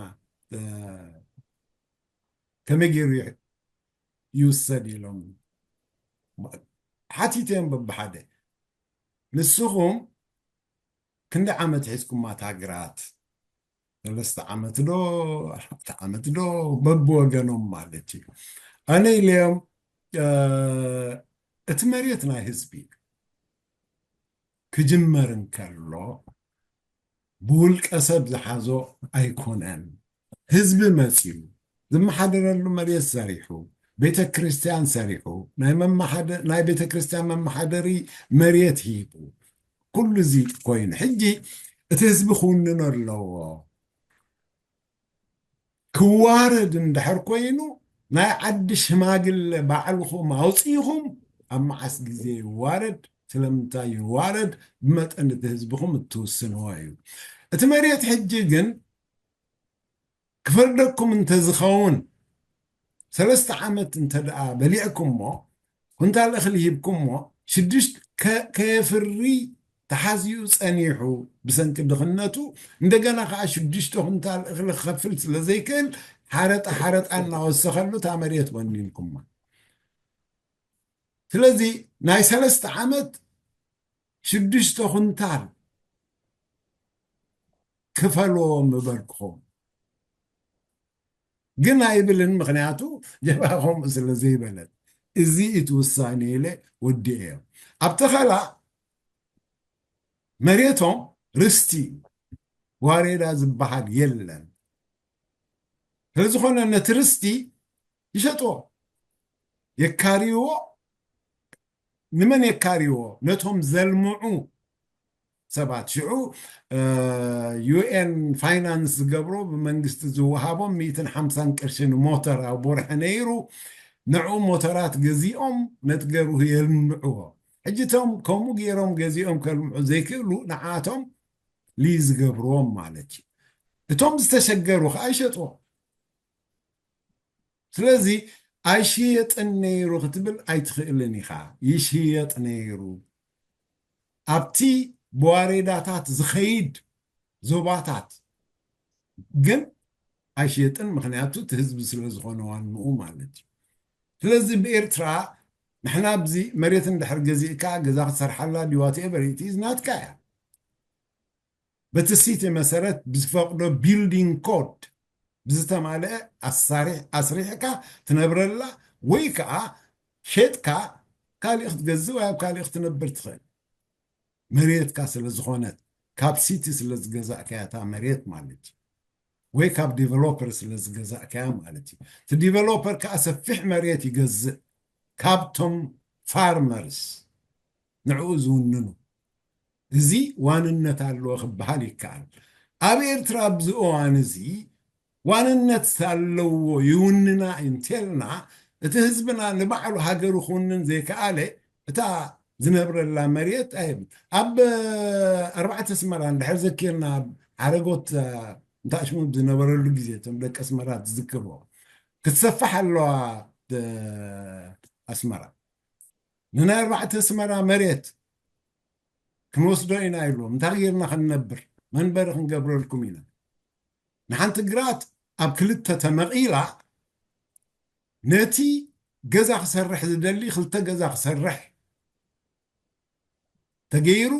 ከመይ ገይሩ ይውሰድ ኢሎም ሓቲቶም በብሓደ ንስኹም ክንዲ ዓመት ሒዝኩማ ታግራት ሰለስተ ዓመት ዶ ኣርባዕተ ዓመት ዶ በብወገኖም ማለት እዩ ኣነ ኢለዮም እቲ መሬት ናይ ህዝቢ ክጅመር እንከሎ ብውልቀ ሰብ ዝሓዞ ኣይኮነን ህዝቢ መፂኡ ዝመሓደረሉ መሬት ሰሪሑ ቤተ ክርስቲያን ሰሪሑ ናይ ቤተ ክርስቲያን መመሓደሪ መሬት ሂቡ ኩሉ እዚ ኮይኑ ሕጂ እቲ ህዝቢ ክውንኖ ኣለዎ ክዋረድ እንድሕር ኮይኑ ናይ ዓዲ ሽማግለ ባዕልኹም ኣውፅኢኹም ኣብ መዓስ ግዜ ይዋረድ ስለምንታይ ይዋረድ ብመጠን እቲ ህዝብኹም እትውስንዎ እዩ እቲ መሬት ሕጂ ግን ክፈርደኩም እንተዝኸውን ሰለስተ ዓመት እንተ ደኣ በሊዕኩሞ፣ ኩንታል እኽሊ ሂብኩሞ፣ ሽዱሽተ ከ- ከየፍሪ ተሓዝዩ ጸኒሑ፣ ብሰንኪ ድኽነቱ እንደገና ከዓ ሽዱሽተ ኩንታል እኽሊ ክኸፍል ስለ ዘይክእል፣ ሓረጣ ሓረጣ እናወሰኸሉ እታ መሬት ወኒንኩማ። ስለዚ ናይ ሰለስተ ዓመት ሽዱሽተ ኩንታል ክፈልዎ ምበልኩኹም። ግን ኣይብልን፣ ምኽንያቱ ጀብሃ ከምኡ ስለ ዘይበለት። እዚ እቲ ውሳኔ ኢለ ወዲኤዮ። ኣብ ተኸላ መሬቶም ርስቲ እዩ፣ ዋሬዳ ዝበሃል የለን። ስለዝኾነ ነቲ ርስቲ ይሸጥዎ፣ የካርይዎ። ንመን የካርይዎ? ነቶም ዘልምዑ ሰባት። ሽዑ ዩኤን ፋይናንስ ዝገብሮ፣ ብመንግስቲ ዝወሃቦም ሚእትን ሓምሳን ቅርሺ ንሞተር ኣብ ወርሒ ነይሩ። ንዕኡ ሞተራት ገዚኦም ነቲ ገርሁ የልምዕዎ። ሕጂ እቶም ከምኡ ገይሮም ገዚኦም ከልምዑ ዘይክእሉ ንዓቶም ሊዝ ዝገብርዎም ማለት እዩ። እቶም ዝተሸገሩ ከዓ ይሸጥዎ። ስለዚ ኣይሽየጥን ነይሩ ክትብል ኣይትኽእልን ኢኻ። ይሽየጥ ነይሩ። ኣብቲ ብዋሬዳታት ዝኸይድ ዞባታት ግን ኣይሽየጥን፣ ምኽንያቱ እቲ ህዝቢ ስለ ዝኾነ ዋንኡ ማለት እዩ። ስለዚ ብኤርትራ ንሕና ኣብዚ መሬት እንድሕር ገዚእካ ገዛ ክትሰርሓላ ድዩ whatever it is ናትካ እያ። በቲ ሲቲ መሰረት ብዝፈቕዶ ቢልዲንግ ኮድ ብዝተማልአ ኣሳሪሕ ኣስሪሕካ ትነብረላ፣ ወይ ከዓ ሸጥካ ካሊእ ክትገዝእ ወይ ኣብ ካሊእ ክትነብር ትኽእል። መሬትካ ስለ ዝኾነት ካብ ሲቲ ስለ ዝገዛእካያ እታ መሬት ማለት እዩ፣ ወይ ካብ ዲቨሎፐር ስለ ዝገዛእካያ ማለት እዩ። እቲ ዲቨሎፐር ከዓ ሰፊሕ መሬት ይገዝእ ካብቶም ፋርመርስ ንዕኡ ዝውንኑ። እዚ ዋንነት ኣለዎ ክበሃል ይከኣል። ኣብ ኤርትራ ኣብዚ እዋን እዚ ዋንነት ኣለዎ ይውንና እንተልና፣ እቲ ህዝብና ንባዕሉ ሃገሩ ክውንን ዘይከኣለ፣ እታ ዝነብረላ መሬት ኣይብ ኣብ ኣርባዕተ ኣስመራ እንድሕር ዘኪርና፣ ኣብ ሓረጎት እንታሽሙ ዝነበረሉ ግዜ እቶም ደቂ ኣስመራ ትዝክርዎ፣ ክትሰፍሕ ኣለዋ ኣስመራ። ንናይ ኣርባዕተ ኣስመራ መሬት ክንወስዶ ኢና ኢልዎም። እንታይ ጌርና ክንነብር? መንበሪ ክንገብረልኩም ኢና። ንሓንቲ ግራት ኣብ ክልተ ተመቒላ፣ ነቲ ገዛ ክሰርሕ ዝደሊ ክልተ ገዛ ክሰርሕ ተገይሩ፣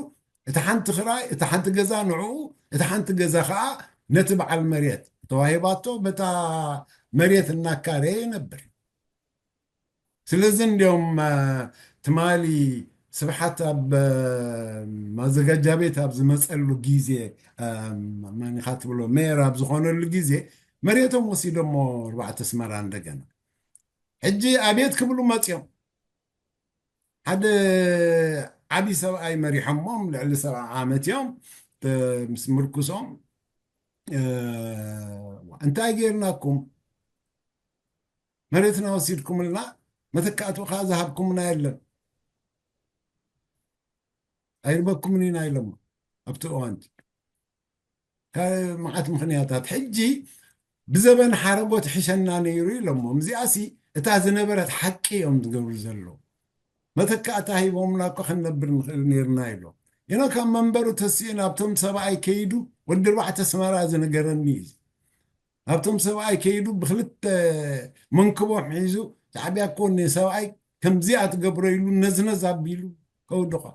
እቲ ሓንቲ ክራይ፣ እቲ ሓንቲ ገዛ ንዕኡ፣ እቲ ሓንቲ ገዛ ከዓ ነቲ በዓል መሬት ተዋሂባቶ፣ በታ መሬት እናካረየ ይነብር። ስለዚ እንዲዮም ትማሊ ስብሓት ኣብ ማዘጋጃ ቤት ኣብ ዝመፀሉ ግዜ፣ መኒኻ ትብሎ ሜየር ኣብ ዝኾነሉ ግዜ መሬቶም ወሲዶሞ ኣርባዕተ ኣስመራ እንደገና። ሕጂ ኣቤት ክብሉ መፅዮም። ሓደ ዓብዪ ሰብኣይ መሪሖሞም፣ ልዕሊ ሰብዓ ዓመት እዮም ምስ ምርኩሶም፣ እንታይ ጌርናኩም? መሬትና ወሲድኩምልና፣ መተካእትኡ ከዓ ዝሃብኩምና የለን፣ ኣይርበኩምን ኢና ኢሎም ኣብቲ እዋንቲ። ካብ መዓት ምኽንያታት። ሕጂ ብዘበን ሓረጎት ሕሸና ነይሩ ኢሎሞ። እዚኣሲ እታ ዝነበረት ሓቂ እዮም ዝገብሩ ዘለዉ። መተካእታ ሂቦምና እኮ ክንነብር ንኽእል ነይርና ኢሎ። ኢኖ ካብ መንበሩ ተሲኡ ናብቶም ሰብኣይ ከይዱ፣ ወዲ ኣርባዕተ ኣስመራ ዝነገረኒ እዩ። ኣብቶም ሰብኣይ ከይዱ ብክልተ መንክቦም ሒዙ፣ ሻዕብያ እኮ ንሰብኣይ ከምዚኣ ትገብሮ ኢሉ ነዝነዝ ኣቢሉ ከውድቖ።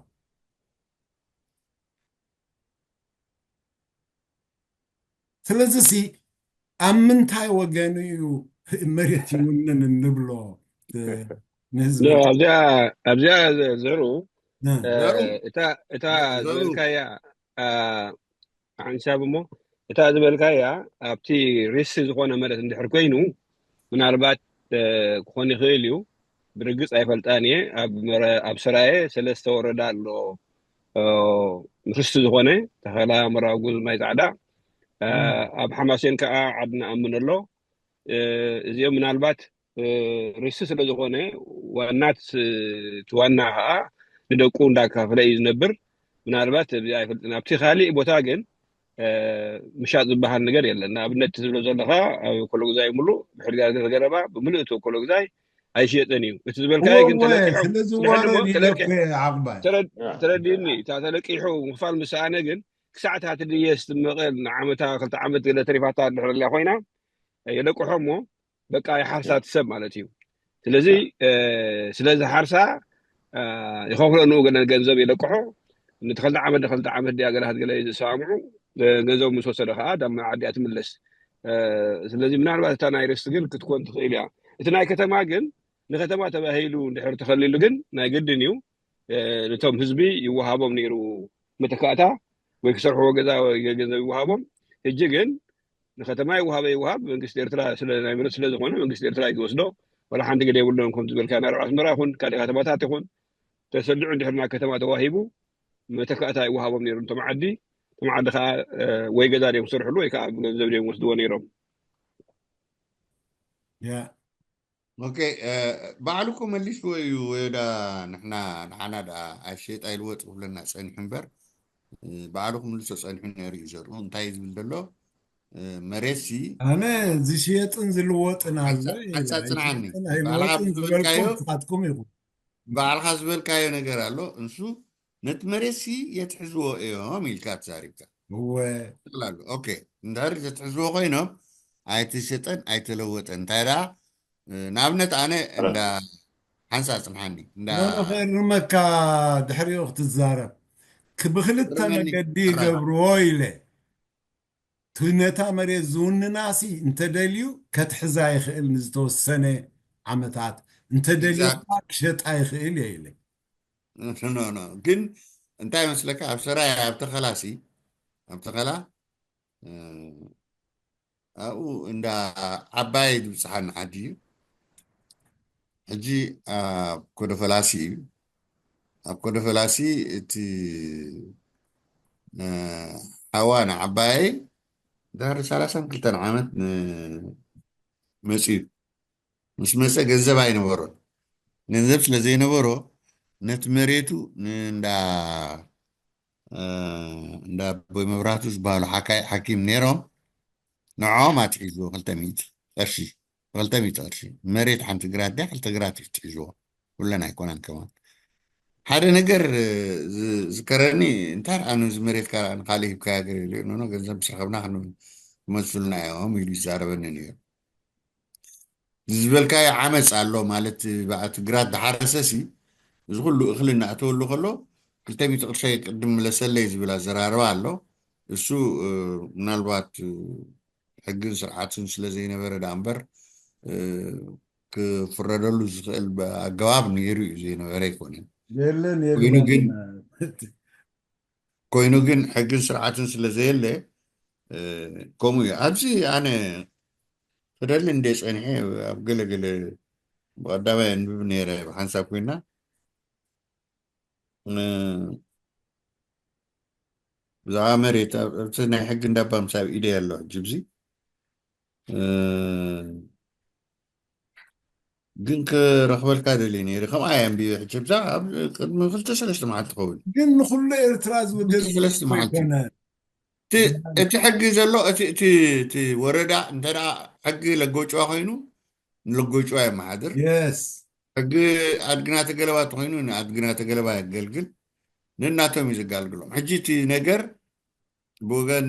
ስለዚ ሲ ኣብ ምንታይ ወገኑ እዩ መሬት ይውንን እንብሎ ንህዝቢ? ኣብዚኣ ኣብዚኣ ዘሩ እታ እታ ዝበልካያ ሓንሳብ እሞ እታ ዝበልካያ ኣብቲ ሪስ ዝኾነ መሬት እንድሕር ኮይኑ ምናልባት ክኾን ይኽእል እዩ። ብርግፅ ኣይፈልጣን እየ። ኣብ ሰራየ ሰለስተ ወረዳ ኣሎ ርስቲ ዝኾነ ተኸላ፣ መራጉዝ፣ ማይ ፃዕዳ። ኣብ ሓማሴን ከዓ ዓዲ ንኣምን ኣሎ። እዚኦም ምናልባት ርስቲ ስለ ዝኾነ ዋናት እቲ ዋና ከዓ ንደቁ እንዳካፈለ እዩ ዝነብር። ምናልባት እዚ ኣይፈልጥን። ኣብቲ ካሊእ ቦታ ግን ምሻጥ ዝበሃል ነገር የለን። ንኣብነት ትዝብሎ ዘለካ ኣብ ኮሎግዛይ ሙሉ ብሕድጋ ገረባ ብምልእቱ ኮሎግዛይ ኣይሽየጥን እዩ። እቲ ዝበልካዮ ግን ተለቂሑ ተረድእኒ። እታ ተለቂሑ ምክፋል ምሰኣነ ግን ክሳዕታ ትድየስ ትመቐል ንዓመታ ክልተ ዓመት ገለ ተሪፋታ ድሕር ላ ኮይና የለቅሖ እሞ በቃ ይሓርሳ ትሰብ ማለት እዩ። ስለዚ ስለዚ ሓርሳ ይኸፍሎ ንኡ ገለ ገንዘብ የለቅሖ ንተኸልተ ዓመት ንኸልተ ዓመት ድያ ገለ ሃት ገለ ዝሰማምዑ ገንዘብ ምስ ወሰደ ከዓ ዳማ ዓዲያ ትምለስ። ስለዚ ምናልባት እታ ናይ ርስቲ ግን ክትኮን ትኽእል እያ። እቲ ናይ ከተማ ግን ንከተማ ተባሂሉ እንድሕር ተኸሊሉ ግን ናይ ግድን እዩ። ነቶም ህዝቢ ይወሃቦም ነይሩ መተካእታ ወይ ክሰርሕዎ ገዛ ገንዘብ ይወሃቦም። ሕጂ ግን ንከተማ ይወሃበ ይወሃብ መንግስቲ ኤርትራ ናይ መሬት ስለዝኮነ መንግስቲ ኤርትራ እዩ ዝወስዶ። ወላ ሓንቲ ግደ የብሎም። ከም ዝበልካ ናይ ኣርባዕ ኣስመራ ይኹን ካልእ ከተማታት ይኹን ተሰዲዑ እንድሕር ናብ ከተማ ተዋሂቡ መተካእታ ይወሃቦም ነይሩ። እቶም ዓዲ እቶም ዓዲ ከዓ ወይ ገዛ ድዮም ክሰርሕሉ ወይ ከዓ ገንዘብ ድዮም ወስድዎ ነይሮም። ያ ኦኬ፣ ባዕሉ እኮ መሊስዎ እዩ። ወዳ ንሕና ንሓና ደኣ ኣይሸጥ ኣይልወጥ ክብለና ጸኒሑ እምበር ባዕሉ ክምልሶ ጸኒሑ ነይሩ እዩ ዘርኡ። እንታይ ዝብል ዘሎ መሬት ሲ ኣነ ዝሽየጥን ዝልወጥን ኣሎ። ኣጻጽንዓኒ ባዕልካ ዝበልካዮ ንስኻትኩም ኢኹም። ባዕልካ ዝበልካዮ ነገር ኣሎ። እንሱ ነቲ መሬት ሲ የትሕዝዎ እዮም ኢልካ ተዛሪብካ። እወ ጠቅላሉ ኦኬ። እንድሕር ዘትሕዝዎ ኮይኖም ኣይተሸጠን ኣይተለወጠን። እንታይ ደኣ ንኣብነት ኣነ እንዳ ሓንሳ ጽንሓኒ እንዳ ክእርመካ ድሕሪኡ ክትዛረብ ብክልተ መገዲ ይገብርዎ ኢለ። ነታ መሬት ዝውንናሲ እንተደልዩ ከትሕዛ ይኽእል ንዝተወሰነ ዓመታት፣ እንተደልዩ ክሸጣ ይኽእል እየ ኢለ። ግን እንታይ መስለካ ኣብ ሰራይ ኣብ ተኸላሲ ኣብ ተኸላ ኣብኡ እንዳ ዓባይ ዝብፅሓኒ ዓዲ እዩ። ሕጂ ኣብ ኮደፈላሲ እዩ። ኣብ ኮደፈላሲ እቲ ሓዋ ንዓባይ ድሕሪ ሰላሳን ክልተን ዓመት መፅዩ። ምስ መፀ ገንዘብ ኣይነበሮን። ገንዘብ ስለ ዘይነበሮ ነቲ መሬቱ ንእንዳ እንዳ ኣቦይ መብራቱ ዝበሃሉ ሓካይ ሓኪም ነይሮም። ንዕኦም ኣትሒዝዎ ክልተ ሚእቲ ቅርሺ፣ ክልተ ሚእቲ ቅርሺ መሬት ሓንቲ ግራት ድያ ክልተ ግራት እዩ ትሒዝዎ። ኩለን ኣይኮናን ከማን። ሓደ ነገር ዝከረኒ እንታይ ደኣ ነዚ መሬትካ ንካልእ ሂብካያ ገለ ኢሉ ኖ ገንዘብ ምስ ረኸብና ክመልሱልና እዮም ኢሉ ይዛረበኒ ነይሩ። ዝበልካዮ ዓመፅ ኣሎ ማለት ብኣቲ ግራት ዝሓረሰ ሲ እዚ ኩሉ እኽሊ እናእተወሉ ከሎ ክልተ ሚእቲ ቅርሻይ ቅድም ምለሰለይ ዝብል ኣዘራርባ ኣሎ። እሱ ምናልባት ሕግን ስርዓትን ስለ ዘይነበረ ደኣ እምበር ክፍረደሉ ዝኽእል ኣገባብ ነይሩ እዩ። ዘይነበረ ኣይኮነን። የለን ኮይኑ ግን ኮይኑ ግን ሕግን ስርዓትን ስለ ዘየለ ከምኡ እዩ። ኣብዚ ኣነ ክደሊ እንደ ፀኒሐ ኣብ ገለገለ ብቐዳማይ ኣንብብ ነይረ ብሓንሳብ ኮይና ብዛዕባ መሬት ኣብቲ ናይ ሕጊ እንዳባ ምሳብ ኢደ ኣሎ ሕጂ ብዚ ግን ክረኽበልካ ደልየ ነይረ። ከምኣ እየ ኣንቢበ። ሕጂ ብዛ ኣብ ቅድሚ ክልተ ሰለስተ መዓልቲ ትኸውን። ግን ንኹሉ ኤርትራ ዝውድል ክልተ ሰለስተ መዓልቲ። ኣይኮነ። እቲ እቲ ሕጊ ዘሎ እቲ እቲ እቲ ወረዳ እንተ ደኣ ሕጊ ለጎጭዋ ኮይኑ ንለጎጭዋ የመሓድር። የስ ሕጊ ኣድግና ተገለባ ተኮይኑ ንኣድግና ተገለባ የገልግል። ንናቶም እዩ ዘጋልግሎም። ሕጂ እቲ ነገር ብወገን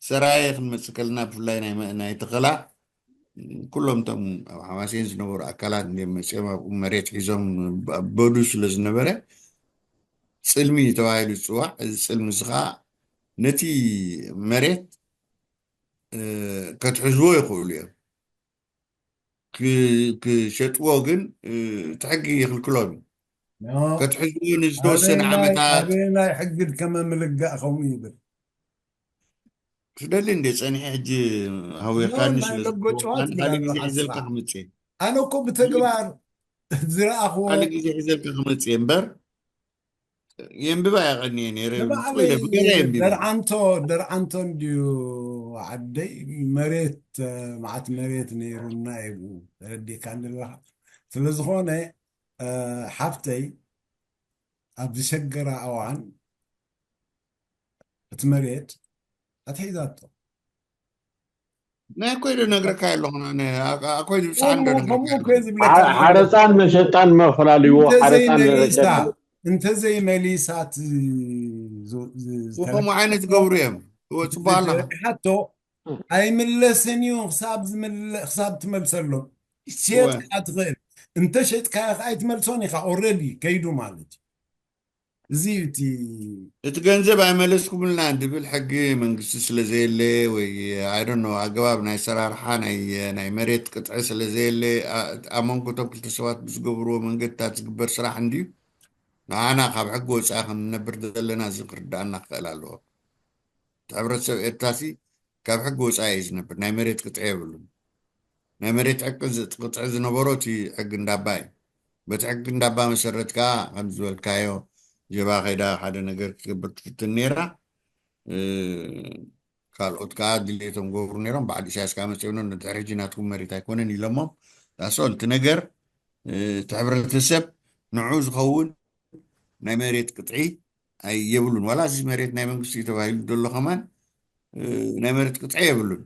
ሰራየ ክንመፅእ ከለና ብፍላይ ናይ መ- ናይ ተኸላ ኩሎም እቶም ኣብ ሓማሴን ዝነበሩ ኣካላት እንዲም መፅኦም ኣብኡ መሬት ሒዞም ኣበዱ ስለ ዝነበረ ፅልሚ ተባሂሉ ዝፅዋዕ። እዚ ፅልሚ እዚ ከዓ ነቲ መሬት እ፣ ከትሕዝዎ ይኽእሉ እዮም። ክ- ክሸጥዎ ግን እ፣ እቲ ሕጊ ይኽልክሎም እዩ። ኖ፣ ከትሕዝዎ ንዝተወሰነ ኣበየናይ- ዓመታት ኣበየናይ ሕጊ ከመ ምልጋእ ከምኡ ይብል? ትደሊ እንደ ፀኒሐ ሕጂ ሃዊኻኒ ኖ፣ ስለ ናይ ለጎ ጨዋታ ዝኮንካን ካልእ ግዜ ይላሉ ሒዘልካ ሓንሳብ። ክምፅእ ኣነ እኮ ብተግባር ዝረኣኽዎ ካልእ ግዜ ሒዘልካ ክመፅእ እምበር የንብባ ያቀኒ ነይረ ንባዕለይ ብገዛ የንብባ ደርዓንቶ ደርዓንቶ እንድዩ ዓደይ መሬት መዓት መሬት ነይሩና ይብኡ ተረዲካ ንለካ ስለዝኾነ ሓፍተይ ኣብ ዝሸገራ እዋን እቲ መሬት ኣትሒዛቶ። ናይ ኮይደ ነግረካ ኣለኹ ኣነ ኣኮይ ዝብሳዕ እንዶ ከምኡ ነግረካ እኮ እየ ዝብለካ ሓረፃን መሸጣን መፈላልዎ ሓረፃን እንተዘይመሊሳ እንተዘይመሊሳት ከምኡ ዓይነት ዝገብሩ እዮም። ወፅቦ ኣለኻ ዝረግሓቶ ኣይምለስን እዩ ክሳብ ዝምለ- ክሳብ ትመልሰሎም ሸጥካ ትኽእል። እንተሸጥካዮ ከዓ ኣይትመልሶን ኢኻ። ኦረዲ ከይዱ ማለት እዩ። እዚ እዩ እቲ እቲ ገንዘብ ኣይመለስኩምልና እንድብል ሕጊ መንግስቲ ስለዘየለ ወይ ኣይደኖ ኣገባብ ናይ ሰራርሓ ናይ ናይ መሬት ቅጥዒ ስለዘየለ ኣ- ኣብ መንጎ እቶም ክልተ ሰባት ብዝገብርዎ መንገድታት ዝግበር ስራሕ እንድዩ። ንዓና ካብ ሕጊ ወፃኢ ከም ንነብር ዘለና እዚ ክርዳእና ክኽእል ኣለዎ። እቲ ሕብረተሰብ ኤርትራሲ ካብ ሕጊ ወፃኢ እዩ ዝነብር። ናይ መሬት ቅጥዒ የብሉን። ናይ መሬት ሕቂ ዝ- ቅጥዒ ዝነበሮ እቲ ሕጊ እንዳባ እዩ። በቲ ሕጊ እንዳባ መሰረት ከዓ ከም ዝበልካዮ ጀባ ከይዳ ሓደ ነገር ክትገብር ትፍትን ነይራ። እ፣ ካልኦት ከዓ ድሌቶም ገብሩ ነይሮም። በዓል ኢሳያስ ከዓ መፅኦም ነቲ ሕጂ ናትኩም መሬት ኣይኮነን ኢሎሞም። ዳሶ እቲ ነገር እ፣ እቲ ሕብረተሰብ ንዑ ዝኸውን ናይ መሬት ቅጥዒ ኣይ- የብሉን። ዋላ እዚ መሬት ናይ መንግስቲ እዩ ተባሂሉ ዘሎ ከማን እ፣ ናይ መሬት ቅጥዒ የብሉን።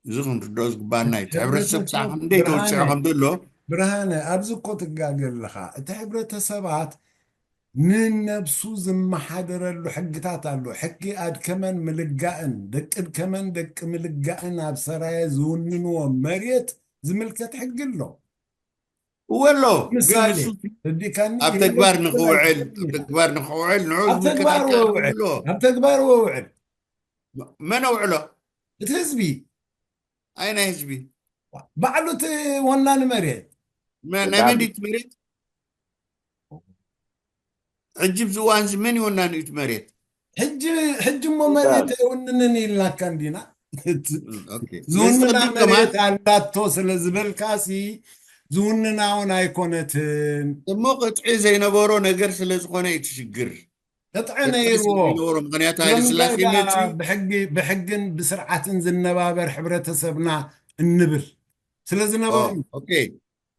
እዚ ክንርድኦ ዝግባና እዩ። እቲ ሕብረተሰብ ክሳዕ ክንደይ ተወፅዖ ከም ዘሎ ብርሃነ ኣብዚ እኮ ትጋገ ኣለኻ። እቲ ሕብረተሰባት ንነብሱ ዝመሓደረሉ ሕግታት ኣሎ። ሕጊ ኣድከመን ምልጋእን ደቂ ድከመን ደቂ ምልጋእን ኣብ ሰራየ ዝውንንዎ መሬት ዝምልከት ሕጊ ኣሎ። እወ ኣሎ ግን ምሳሌ ንሱ ተዲካኒ ኣብ ተግባር ንክውዕል ኣብ ተግባር ንክውዕል ንዑ ኣብ ተግባር ዝምልከት ወውዕል ኣሎ። ኣብ ተግባር ወውዕል መን ኣውዕሎ? እቲ ህዝቢ ኣይ ናይ ህዝቢ ባዕሉ እቲ ወናኒ መሬት መ- ናይ መን ድዩ እቲ መሬት? ሕጂ ኣብዚ እዋን እዚ መን ይወናኒ እዩ እቲ መሬት? ሕጂ ሕጂ እሞ መሬት ኣይውንንን ኢልናካ እንዲና። ኦኬ። ዝውንና ስለዚ ቅድም ከማን መሬት ኣላቶ ስለ ዝበልካሲ ዝውንና እውን ኣይኮነትን። እሞ ቅጥዒ ዘይነበሮ ነገር ስለ ዝኾነ እዩ እቲ ሽግር። ቅጥዒ ቅጥዒ ነይርዎ። ስለ ዘይነበሮ ምኽንያቱ ሃይለ ስለምንታይ ስላሴ ደኣ መፅዩ ብሕጊ ብሕግን ብስርዓትን ዝነባበር ሕብረተሰብ ኢና እንብል? ስለ ዝነበሮም ኦኬ።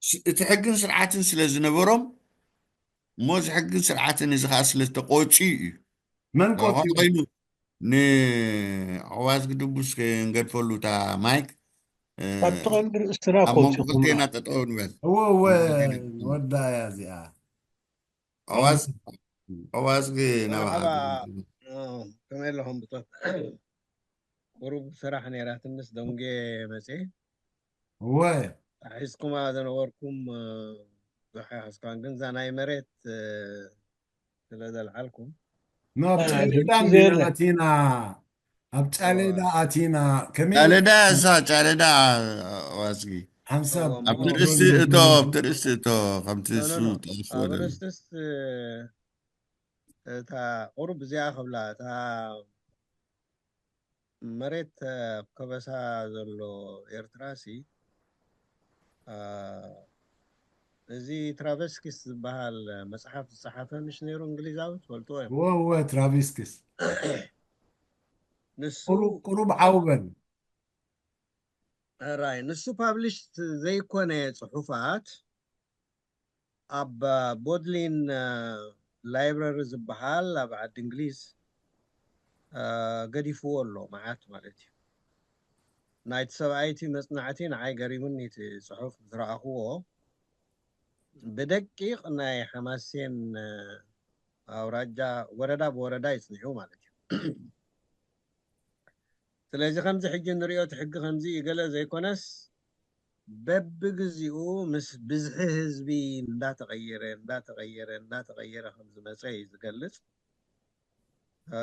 ስ- እቲ ሕግን ስርዓትን ስለ ዝነበሮም እሞ እዚ ሕግን ስርዓትን እዚ ከዓ ስለ ዝተቆፅዩ እዩ። መን ከምኡ ቆፅዩ? ኮይኑ ንኣዋዝ ግድቡስ ክንገድፈሉ እታ ማይክ እ፣ ኣብቲ ቀንዲ ርእስትና ኣብ እኮ መንጎ ወሲኹም ክልቴና ጠጠው ንበል። እወ እወ ኣብ መንጎ ክልቴና ጠጠው ንበል። ወዳያ እዚኣ ኣዋዝ ኣዋዝ ግን ናባኻ መርሓባ ግድም። እ፣ ከመይ ኣለኹም ብጾት? ቁሩብ ስራሕ ነይራትንስ ደንጌ መጽየ እወ ሒዝኩማ ዝነበርኩም እ፣ ዱሓ ይሓዝኳን ግን እዛ ናይ መሬት እ፣ ስለ ዘልዓልኩም ናብ ኣይ፣ ጫሌዳ ድምፂ እንዲና ዘየለ። ኣቲና ኣብ ጫሌዳ ኣቲና ከመይ ጫሌዳ እሳ ጫሌዳ ኣዋዝጊ ሓንሳብ እዎም ኣብቲ እዎም ርእሲ እቶ ኣብቲ ርእሲ እቶ ከምቲ ኖ እሱ ኖ ኖ ጠይፍዎ ኣብ ዘሎ ርእስስ እ፣ እታ ቁሩብ እዚኣ ክብላ እታ መሬት እ፣ ኣብ ከበሳ ዘሎ ኤርትራ ሲ እ፣ እዚ ትራቨስኪስ ዝበሃል መጽሓፍ ዝጸሓፈ ምሽ ነይሩ እንግሊዛዊ ትፈልጥዎ እዮም እወ እወ ትራቪስኪስ ንሱ ቁሩብ ቁሩብ ዓውበል ራይ ንሱ ፓብሊሽት ዘይኮነ ጽሑፋት ኣብ ቦድሊን ላይብረሪ ዝበሃል ኣብ ዓዲ እንግሊዝ እ፣ ገዲፍዎ ኣሎ መዓት ማለት እዩ። ናይቲ ሰብኣይቲ መጽናዕቲ ንዓይ ገሪሙኒ እቲ ጽሑፍ ዝረኣኽዎ ብደቂቕ ናይ ሓማሴን እ፣ ኣውራጃ ወረዳ ብወረዳ ይጽኒዑ ማለት እዩ። ስለዚ ከምዚ ሕጂ ንሪኦ እቲ ሕጊ ከምዚ እዩ ገለ ዘይኮነስ በብግዚኡ ምስ ብዝሒ ህዝቢ እንዳተቐየረ እንዳተቐየረ እንዳተቐየረ ከም ዝመፀ እዩ ዝገልፅ። እ፣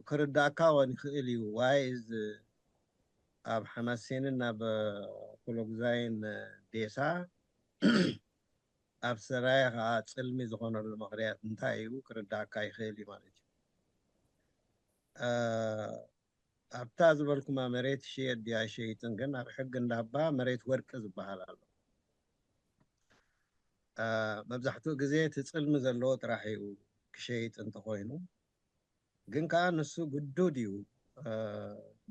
ክርዳእካ ውን ይኽእል እዩ ዋይ እዚ ኣብ ሓማሴንን ኣብ ኩሎግዛይን ዴሳ ኣብ ሰራየ ከዓ ፅልሚ ዝኾነሉ ምኽንያት እንታይ እዩ ክርዳእካ ይኽእል እዩ ማለት እዩ። እ፣ ኣብታ ዝበልኩማ መሬት ሽየጥ ድያ ሸይጥን ግን ኣብ ሕጊ እንዳባ መሬት ወርቂ ዝበሃል ኣሎ። እ፣ መብዛሕትኡ ግዜ እቲ ፅልሚ ዘለዎ ጥራሕ እዩ ክሸይጥ እንተኾይኑ ግን ከዓ ንሱ ግዱድ እዩ። እ፣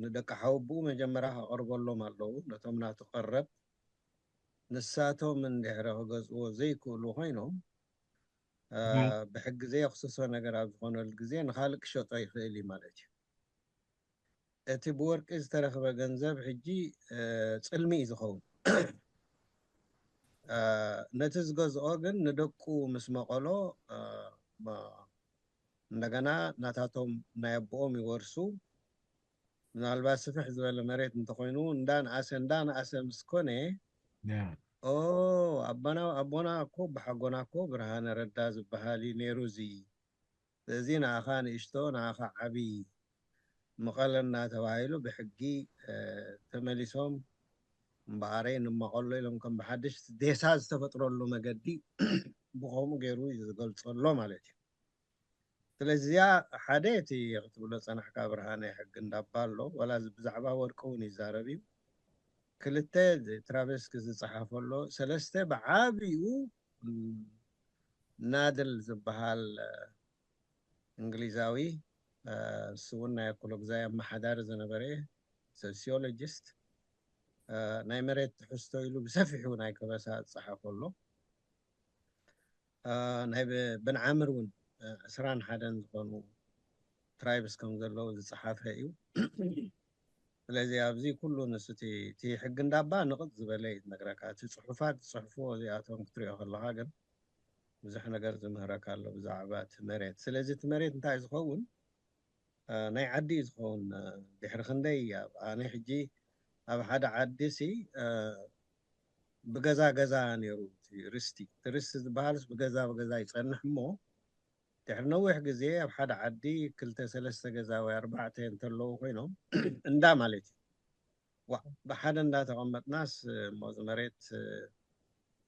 ንደቂ ሓወብኡ መጀመርያ ከቐርበሎም ኣለዉ ነቶም ናቱ ቀረብ ንሳቶም እንድሕረ ክገዝእዎ ዘይክእሉ ኮይኖም እ፣ ብሕጊ ዘየኽስሶ ነገር ኣብ ዝኾነሉ ግዜ ንኻልእ ክሸጦ ይኽእል እዩ ማለት እዩ። እቲ ብወርቂ ዝተረኽበ ገንዘብ ሕጂ ጽልሚ እዩ ዝኸውን። ነቲ ዝገዝኦ ግን ንደቁ ምስ መቐሎ፣ እንደገና ናታቶም ናይ ኣቦኦም ይወርሱ። ምናልባት ስፍሕ ዝበለ መሬት እንተኾይኑ እንዳንኣሰ እንዳንኣሰ ምስ ኮነ፣ ኦ ኣቦና ኣቦና እኮ ብሓጎና እኮ ብርሃነ ረዳ ዝበሃል እዩ ነይሩ፣ እዚ እዚ ንኣኻ ንእሽቶ ንኣኻ ዓቢ መቐለ እናተባሂሉ ብሕጊ ተመሊሶም እምበኣረይ ንመቐሎ ኢሎም ከም ብሓድሽ ዴሳ ዝተፈጥረሉ መገዲ ብኸምኡ ገይሩ እዩ ዝገልጸሎ ማለት እዩ። ስለዚ እዚኣ ሓደ እቲ ክትብሎ ጸናሕካ ብርሃነ ሕጊ እንዳባ ኣሎ፣ ዋላ ብዛዕባ ወርቂ እውን ይዛረብ እዩ። ክልተ ትራቨስክ ዝጸሓፈ ኣሎ፣ ሰለስተ ብዓቢኡ ናድል ዝበሃል እንግሊዛዊ፣ እሱ እውን ናይ ኣኮሎግዛይ ኣመሓዳሪ ዝነበረ ሶሲዮሎጂስት፣ ናይ መሬት ትሕዝቶ ኢሉ ብሰፊሑ ናይ ከበሳ ዝጸሓፈ ኣሎ። ናይ ብንዓምር እውን ዕስራን ሓደን ዝኾኑ ትራይብስ ከም ዘለዉ ዝጸሓፈ እዩ። ስለዚ ኣብዚ ኩሉ ንሱ እቲ ሕጊ እንዳባ ንቕጥ ዝበለ እዩ ዝነግረካ። እቲ ጽሑፋት ዝጽሕፍዎ እዚኣቶም ክትሪኦ ከለኻ ግን ብዙሕ ነገር ዝምህረካ ኣሎ ብዛዕባ እቲ መሬት። ስለዚ እቲ መሬት እንታይ ዝኸውን ናይ ዓዲ እዩ ዝኸውን። ድሕሪ ክንደይ ኣነ ሕጂ ኣብ ሓደ ዓዲ ሲ ብገዛ ገዛ ነይሩ ርስቲ። እቲ ርስቲ ዝበሃልስ ብገዛ ብገዛ ይጸንሕ እሞ ድሕሪ ነዊሕ ግዜ ኣብ ሓደ ዓዲ ክልተ ሰለስተ ገዛ ወይ ኣርባዕተ እንተለዉ ኮይኖም እንዳ ማለት እዩ። ዋ ብሓደ እንዳተቐመጥናስ እሞ እዚ መሬት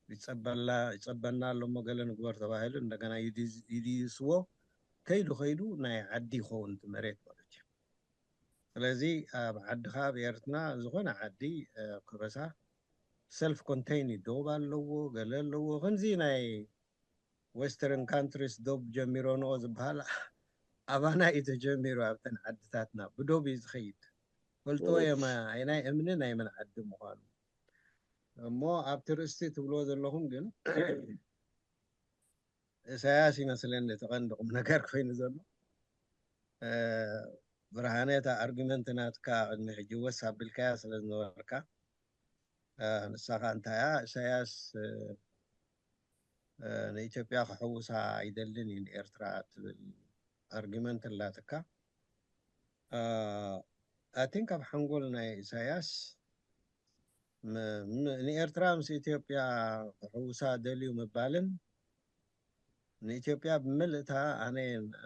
ይጸበላ ይጸበና ኣሎ እሞ ገለ ንግበር ተባሂሉ እንደገና ይድይስዎ ከይዱ ከይዱ ናይ ዓዲ ይኸውን እቲ መሬት ማለት እዩ። ስለዚ ኣብ ዓድኻ ኣብ ኤርትና ዝኾነ ዓዲ ከበሳ ሰልፍ ኮንቴይን ዶብ ኣለዎ ገለ ኣለዎ ከምዚ ናይ ዌስተርን ካንትሪስ ዶብ ጀሚሮንኦ ዝበሃል ኣባና እዩ ተጀሚሩ። ኣብተን ዓድታትና ብዶብ እዩ ዝኸይድ። ፈልጥዎ እዮም ኣይናይ እምኒ ናይ መን ዓዲ ምዃኑ። እሞ ኣብቲ ርእስቲ ትብልዎ ዘለኹም ግን እሳያስ ይመስለኒ እቲ ቀንዲ ቁም ነገር ኮይኑ ዘሎ። ብርሃነ እታ ኣርጊመንት ናትካ ቅድሚ ሕጂ ወስ ኣቢልካያ ስለ ዝነበርካ ንሳኻ እንታያ እሳያስ ንኢትዮጵያ ክሕውሳ ኣይደልን እዩ ንኤርትራ ትብል ኣርጊመንት ኣላትካ። ኣይ ቲንክ ኣብ ሓንጎል ናይ ኢሳያስ ንኤርትራ ምስ ኢትዮጵያ ክሕውሳ ደልዩ ምባልን ንኢትዮጵያ ብምልእታ ኣነ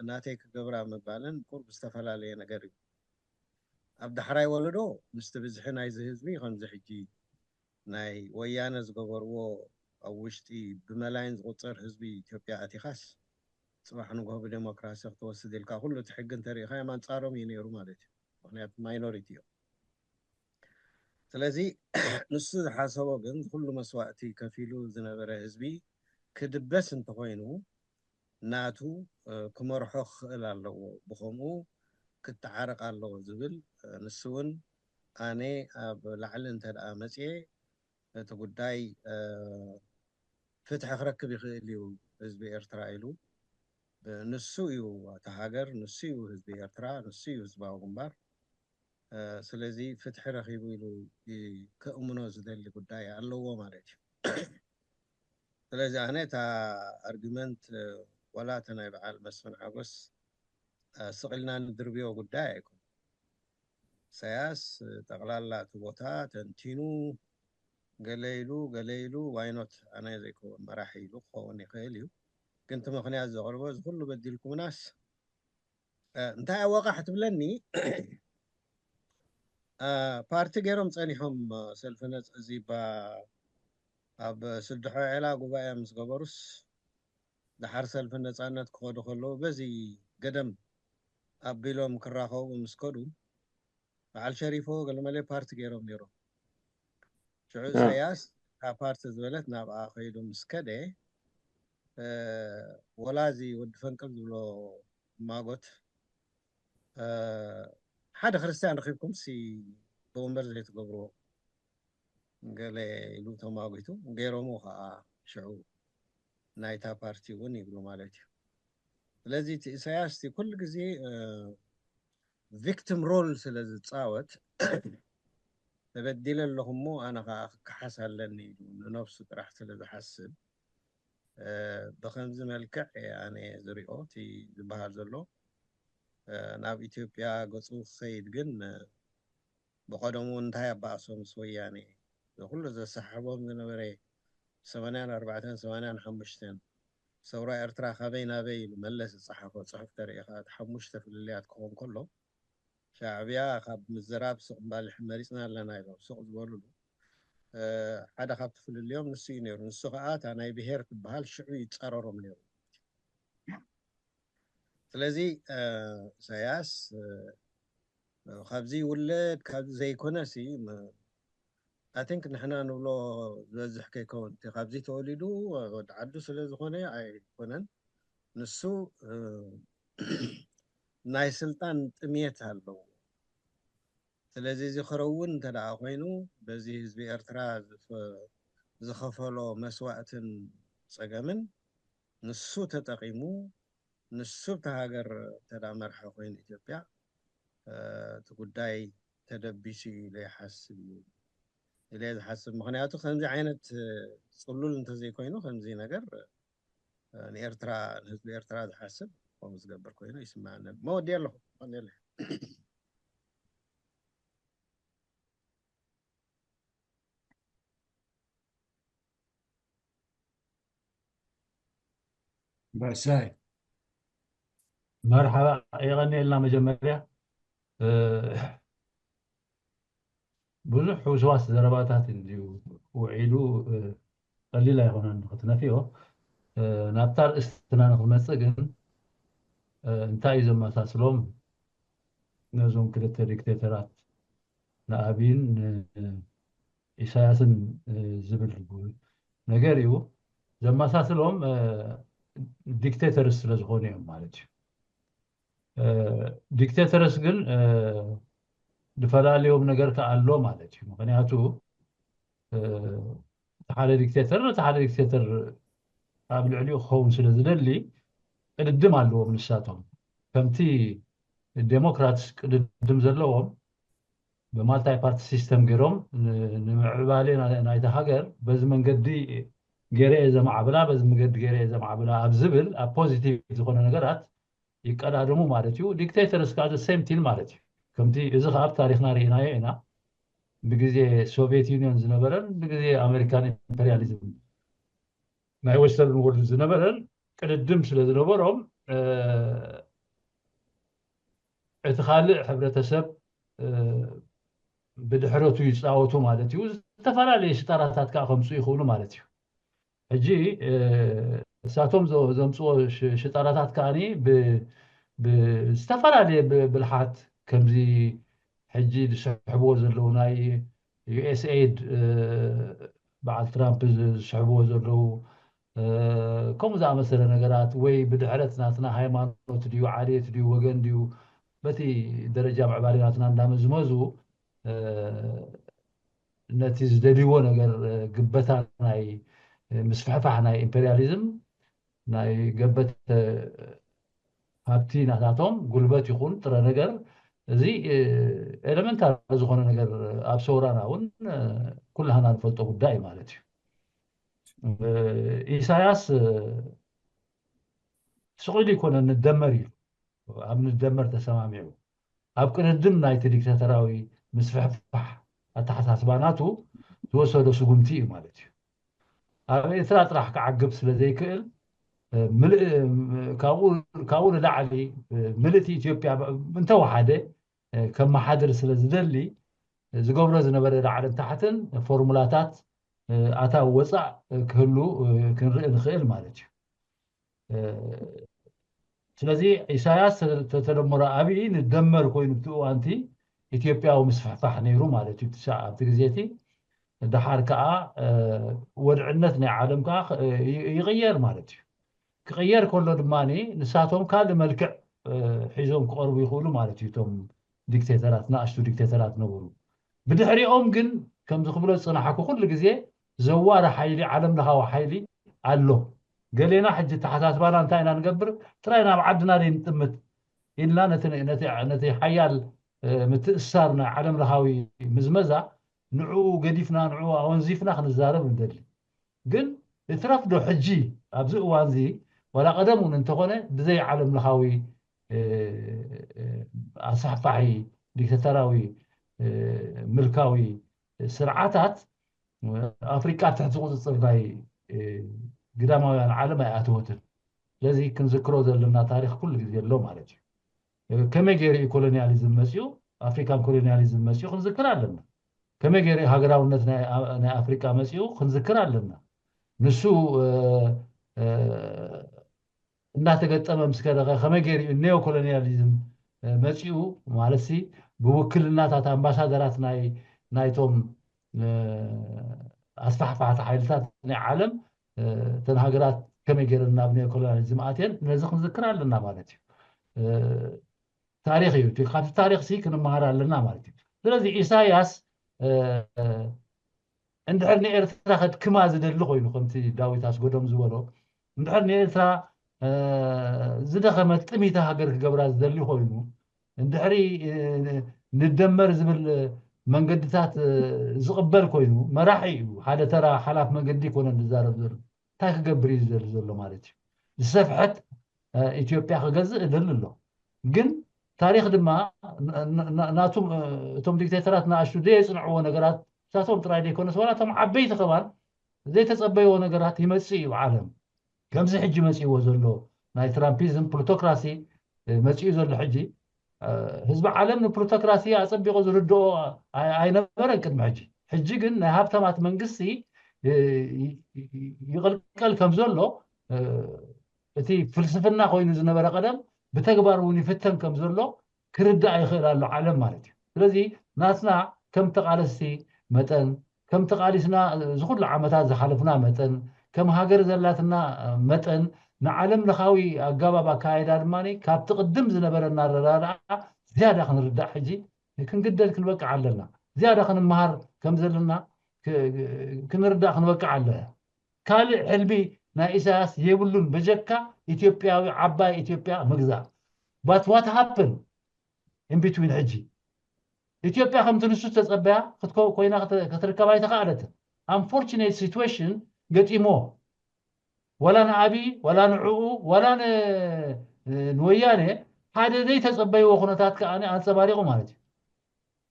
ናተይ ክገብራ ምባልን ቁርብ ዝተፈላለየ ነገር እዩ። ኣብ ዳሕራይ ወለዶ ምስቲ ብዝሒ ናይዚ ህዝቢ ከምዚ ሕጂ ናይ ወያነ ዝገበርዎ ኣብ ውሽጢ ብመላይን ዝቑጸር ህዝቢ ኢትዮጵያ ኣቲኻስ ጽባሕ ንግሆ ብዴሞክራሲ ክትወስድ ኢልካ ኩሉ እቲ ሕጊ እንተሪኢኻዮም ኣንጻሮም እዩ ነይሩ ማለት እዩ። ምክንያቱ ማይኖሪቲ እዮም። ስለዚ ንሱ ዝሓሰቦ ግን ኩሉ መስዋእቲ ከፊሉ ዝነበረ ህዝቢ ክድበስ እንተኾይኑ ናቱ ክመርሖ ክኽእል ኣለዎ፣ ብኸምኡ ክተዓረቕ ኣለዎ ዝብል ንሱ እውን ኣነ ኣብ ላዕሊ እንተ ደኣ መፅየ እቲ ጉዳይ ፍትሒ ክረክብ ይኽእል እዩ ህዝቢ ኤርትራ ኢሉ ንሱ እዩ እታ ሃገር፣ ንሱ እዩ ህዝቢ ኤርትራ፣ ንሱ እዩ ህዝባዊ ግንባር። ስለዚ ፍትሒ ረኺቡ ኢሉ ከእምኖ ዝደሊ ጉዳይ ኣለዎ ማለት እዩ። ስለዚ ኣነ እታ ኣርጊመንት ዋላ እተ ናይ በዓል መስፍን ሓጎስ ስቕ ኢልና ንድርብዮ ጉዳይ ኣይኮን። ኢሳያስ ጠቕላላ እቲ ቦታ ተንቲኑ ገለ ኢሉ ገለ ኢሉ ዋይኖት ኣነ ዘይከውን መራሒ ኢሉ ክኸውን ይኽእል እዩ። ግን እቲ ምኽንያት ዘቕርቦ እዚ ኩሉ በዲልኩምናስ እንታይ ኣወቃሕ ትብለኒ ፓርቲ ገይሮም ጸኒሖም ሰልፊ ነጽ እዚባ ኣብ ስድሖ ዔላ ጉባኤ ምስ ገበሩስ ደሓር ሰልፊ ነጻነት ክኸዱ ከለዉ በዚ ገደም ኣቢሎም ክራኸቡ ምስ ከዱ በዓል ሸሪፎ ገለመለ ፓርቲ ገይሮም ነይሮም። ሽዑ ኢሳያስ እታ ፓርቲ ዝበለት ናብኣ ከይዱ ምስ ከደ ወላ እዚ ወዲ ፈንቅል ዝብሎ ማጎት ሓደ ክርስትያን ረኺብኩም ሲ ብወንበር ዘይትገብርዎ ገለ ኢሉ ተማጒቱ ገይሮሞ ከዓ ሽዑ ናይታ ፓርቲ እውን ይብሉ ማለት እዩ። ስለዚ እቲ ኢሳያስ እቲ ኩሉ ግዜ ቪክቲም ሮል ስለ ዝፃወት፣ ተበዲለ ኣለኹ እሞ ኣነ ከዓ ክከሓስ ኣለኒ ኢሉ ንነብሱ ጥራሕ ስለ ዝሓስብ፣ ብኸምዚ መልክዕ ኣነ ዝሪኦ እቲ ዝበሃል ዘሎ ናብ ኢትዮጵያ ገፁ ክኸይድ ግን፣ ብቐደሙ እንታይ ኣባእሶ ምስ ወያኔ ኩሉ ዘሰሓቦም ዝነበረ ሰማንያን ኣርባዕተን ሰማንያን ሓሙሽተን ሰውራ ኤርትራ ካበይ ናበይ ኢሉ መለስ ዝፀሓፎ ፅሑፍ ተሪኢኻ እቲ ሓሙሽተ ፍልልያት ክኾን ከሎ ሻዕብያ ካብ ምዝራብ ስቕ ባልሒ መሪፅና ኣለና ኢሎም ስቕ ዝበሉሉ ሓደ ካብቲ ፍልልዮም ንሱ እዩ ነይሩ። ንሱ ከዓ እታ ናይ ብሄር ትበሃል ሽዑ ይፃረሮም ነይሩ። ስለዚ ኢሳያስ ካብዚ ይውለድ ካብዚ ዘይኮነ ሲ ኣቲንክ ንሕና ንብሎ ዝበዝሕ ከይከውን እቲ ካብዚ ተወሊዱ ወዲ ዓዱ ስለ ዝኾነ ኣይኮነን። ንሱ ናይ ስልጣን ጥምየት ኣለዎ። ስለዚ እዚ ክረውን እንተ ደኣ ኮይኑ በዚ ህዝቢ ኤርትራ ዝኸፈሎ መስዋእትን ጸገምን ንሱ ተጠቒሙ ንሱ ብቲ ሃገር እንተ ደኣ መርሐ ኮይኑ ኢትዮጵያ እቲ ጉዳይ ተደቢሱ እዩ ኢለ ይሓስብ እዩ ኢለ ዝሓስብ። ምኽንያቱ ከምዚ ዓይነት ጽሉል እንተዘይኮይኑ ከምዚ ነገር ንኤርትራ ንህዝቢ ኤርትራ ዝሓስብ ከምኡ ዝገብር ኮይኑ ይስምዓኒ። መወዲ ኣለኹ። በሳይ መርሓባ የቐንየልና። መጀመርያ ብዙሕ ሕውስዋስ ዘረባታት እንድዩ ውዒሉ፣ ቀሊል ኣይኮነን ክትነፍዮ። ናብታ ርእስትና ንክመፅእ ግን እንታይ እዩ ዘመሳስሎም ነዞም ክልተ ዲክቴተራት ንኣብይን ኢሳያስን ዝብል ነገር እዩ ዘመሳስሎም። ዲክቴተርስ ስለዝኾኑ እዮም ማለት እዩ። ዲክቴተርስ ግን ዝፈላልዮም ነገር ከኣ ኣሎ ማለት እዩ። ምክንያቱ እቲ ሓደ ዲክቴተር ነቲ ሓደ ዲክቴተር ኣብ ልዕሊኡ ክኸውን ስለ ዝደሊ ቅድድም ኣለዎም ንሳቶም። ከምቲ ዴሞክራትስ ቅድድም ዘለዎም ብማልታይ ፓርቲ ሲስተም ገይሮም ንምዕባሌ ናይታ ሃገር በዚ መንገዲ ገይረ እየ ዘማዕብላ፣ በዚ መንገዲ ገይረ እየ ዘማዕብላ ኣብ ዝብል ኣብ ፖዚቲቭ ዝኾነ ነገራት ይቀዳደሙ ማለት እዩ። ዲክቴተርስ ከዓ ሴም ቲን ማለት እዩ። ከምቲ እዚ ከዓ ኣብ ታሪክና ርኢናዮ ኢና። ብግዜ ሶቪየት ዩኒዮን ዝነበረን ብግዜ ኣሜሪካን ኢምፐሪያሊዝም ናይ ወስተርን ወርልድ ዝነበረን ቅድድም ስለ ዝነበሮም እቲ ካልእ ሕብረተሰብ ብድሕረቱ ይፃወቱ ማለት እዩ። ዝተፈላለየ ሽጣራታት ከዓ ከምፁ ይኽእሉ ማለት እዩ። ሕጂ እሳቶም ዘምፅዎ ሽጣራታት ከዓኒ ብዝተፈላለየ ብልሓት ከምዚ ሕጂ ዝስሕብዎ ዘለዉ ናይ ዩኤስኤድ በዓል ትራምፕ ዝስሕብዎ ዘለዉ ከምኡ ዝኣመሰለ ነገራት ወይ ብድሕረት ናትና ሃይማኖት ድዩ ዓሌት ድዩ ወገን ድዩ በቲ ደረጃ ምዕባሌ ናትና እንዳመዝመዙ ነቲ ዝደልይዎ ነገር ግበታ ናይ ምስፍሕፋሕ ናይ ኢምፔሪያሊዝም ናይ ገበት ሃብቲ ናታቶም ጉልበት ይኹን ጥረ ነገር እዚ ኤለመንታሪ ዝኾነ ነገር ኣብ ሰውራና እውን ኩላህና ንፈልጦ ጉዳይ ማለት እዩ። ኢሳያስ ስቕ ኢሉ ይኮነ ንደመር ኢሉ ኣብ ንደመር ተሰማሚዑ ኣብ ቅድድም ናይቲ ዲክታተራዊ ምስፍሕፋሕ ኣተሓሳስባ ናቱ ዝወሰዶ ስጉምቲ እዩ ማለት እዩ። ኣብ ኤርትራ ጥራሕ ክዓግብ ስለ ዘይክእል ካብኡ ንላዕሊ ምልእቲ ኢትዮጵያ እንተወሓደ ከመሓድር ስለ ዝደሊ ዝገብሮ ዝነበረ ላዕልን ታሕትን ፎርሙላታት ኣታዊ ወፃእ ክህሉ ክንርኢ ንኽእል ማለት እዩ። ስለዚ ኢሳያስ ተተደመሮ ኣብይ ንደመር ኮይኑ ብቲ እዋንቲ ኢትዮጵያዊ ምስፍሕፋሕ ነይሩ ማለት እዩ ኣብቲ ግዜ እቲ። ደሓር ከዓ ወድዕነት ናይ ዓለም ከዓ ይቕየር ማለት እዩ። ክቕየር ከሎ ድማ ንሳቶም ካልእ መልክዕ ሒዞም ክቐርቡ ይኽእሉ ማለት እዩ። እቶም ዲክቴተራት ንኣሽቱ ዲክቴተራት ነበሩ። ብድሕሪኦም ግን ከምዚ ክብሎ ዝፅናሕኩ ኩሉ ግዜ ዘዋሪ ሓይሊ ዓለም ለኻዊ ሓይሊ ኣሎ። ገሌና ሕጂ ተሓሳስባና እንታይ ኢና ንገብር? ጥራይ ናብ ዓድና ደይ ንጥምት ኢልና ነቲ ሓያል ምትእስሳር ናይ ዓለም ለኻዊ ምዝመዛ ንዕኡ ገዲፍና ንዕኡ ኣወንዚፍና ክንዛረብ ንደሊ። ግን እትረፍዶ ሕጂ ኣብዚ እዋንዚ ዋላ ቀደም እውን እንተኾነ ብዘይ ዓለም ለኻዊ ኣሳሕፋሒ ዲክተተራዊ ምልካዊ ስርዓታት ኣፍሪቃ ትሕቲ ቁፅፅር ናይ ግዳማውያን ዓለም ኣይኣተወትን። ስለዚ ክንዝክሮ ዘለና ታሪክ ኩሉ ግዜ ኣሎ ማለት እዩ። ከመይ ገይሩ እዩ ኮሎኒያሊዝም መፅኡ፣ ኣፍሪካን ኮሎኒያሊዝም መፅኡ ክንዝክር ኣለና። ከመይ ገይሩ ሃገራውነት ናይ ኣፍሪቃ መፅኡ ክንዝክር ኣለና። ንሱ እናተገጠመ ምስ ከደኸ ከመይ ገይሩ እዩ ኔዮ ኮሎኒያሊዝም መፂኡ ማለት ሲ ብውክልናታት ኣምባሳደራት ናይ ናይቶም ኣስፋሕፋሕቲ ሓይልታት ናይ ዓለም እተን ሃገራት ከመይ ገይረን ናብ ኔዮ ኮሎኒያሊዝም ኣትየን ነዚ ክንዝክር ኣለና ማለት እዩ። ታሪክ እዩ። ካብቲ ታሪክ ሲ ክንመሃር ኣለና ማለት እዩ። ስለዚ ኢሳያስ እንድሕር ንኤርትራ ከድክማ ዝደሊ ኮይኑ ከምቲ ዳዊት ኣስጎዶም ዝበሎ እንድሕር ንኤርትራ ዝደኸመት ጥሚታ ሃገር ክገብራ ዝደሊ ኮይኑ እንድሕሪ ንደመር ዝብል መንገድታት ዝቕበል ኮይኑ መራሒ እዩ። ሓደ ተራ ሓላፍ መንገዲ ይኮነ ዝዛረብ ዘሎ እንታይ ክገብር እዩ ዝደሊ ዘሎ ማለት እዩ። ዝሰፍሐት ኢትዮጵያ ክገዝእ እደሊ ኣሎ። ግን ታሪክ ድማ ናቱም እቶም ዲክቴተራት ንኣሽቱ ዘየፅንዕዎ ነገራት እሳቶም ጥራይ ዘይኮነስ ዋላ እቶም ዓበይቲ ከማን ዘይተፀበይዎ ነገራት ይመፅእ እዩ ዓለም። ከምዚ ሕጂ መፅእዎ ዘሎ ናይ ትራምፒዝም ፕሉቶክራሲ መፅኡ ዘሎ ሕጂ ህዝቢ ዓለም ንፕሉቶክራሲ ኣፀቢቑ ዝርድኦ ኣይነበረን ቅድሚ ሕጂ። ሕጂ ግን ናይ ሃብታማት መንግስቲ ይቕልቀል ከም ዘሎ እቲ ፍልስፍና ኮይኑ ዝነበረ ቀደም ብተግባር እውን ይፍተን ከም ዘሎ ክርዳእ ይኽእል ኣሎ ዓለም ማለት እዩ። ስለዚ ናትና ከም ተቓለስቲ መጠን ከም ተቓሊስና ዝኩሉ ዓመታት ዝሓለፍና መጠን ከም ሃገር ዘላትና መጠን ንዓለም ለኻዊ ኣጋባብ ኣካይዳ ድማ ካብቲ ቅድም ዝነበረና ኣረዳድኣ ዝያዳ ክንርዳእ ሕጂ ክንግደድ ክንበቅዕ ኣለና። ዝያዳ ክንመሃር ከም ዘለና ክንርዳእ ክንበቅዕ ኣለና። ካልእ ሕልሚ ናይ ኢሳያስ የብሉን በጀካ ኢትዮጵያዊ ዓባይ ኢትዮጵያ ምግዛእ። But what happened in between ሕጂ ኢትዮጵያ ከምቲ ንሱ ዝተፀበያ ኮይና ክትርከብ ኣይተኻእለትን። Unfortunate situation ገጢሞ ወላ ንኣቢ ወላ ንዕኡ ወላ ንወያነ ሓደ ዘይተፀበይዎ ኩነታት ከዓ ኣንፀባሪቑ ማለት እዩ።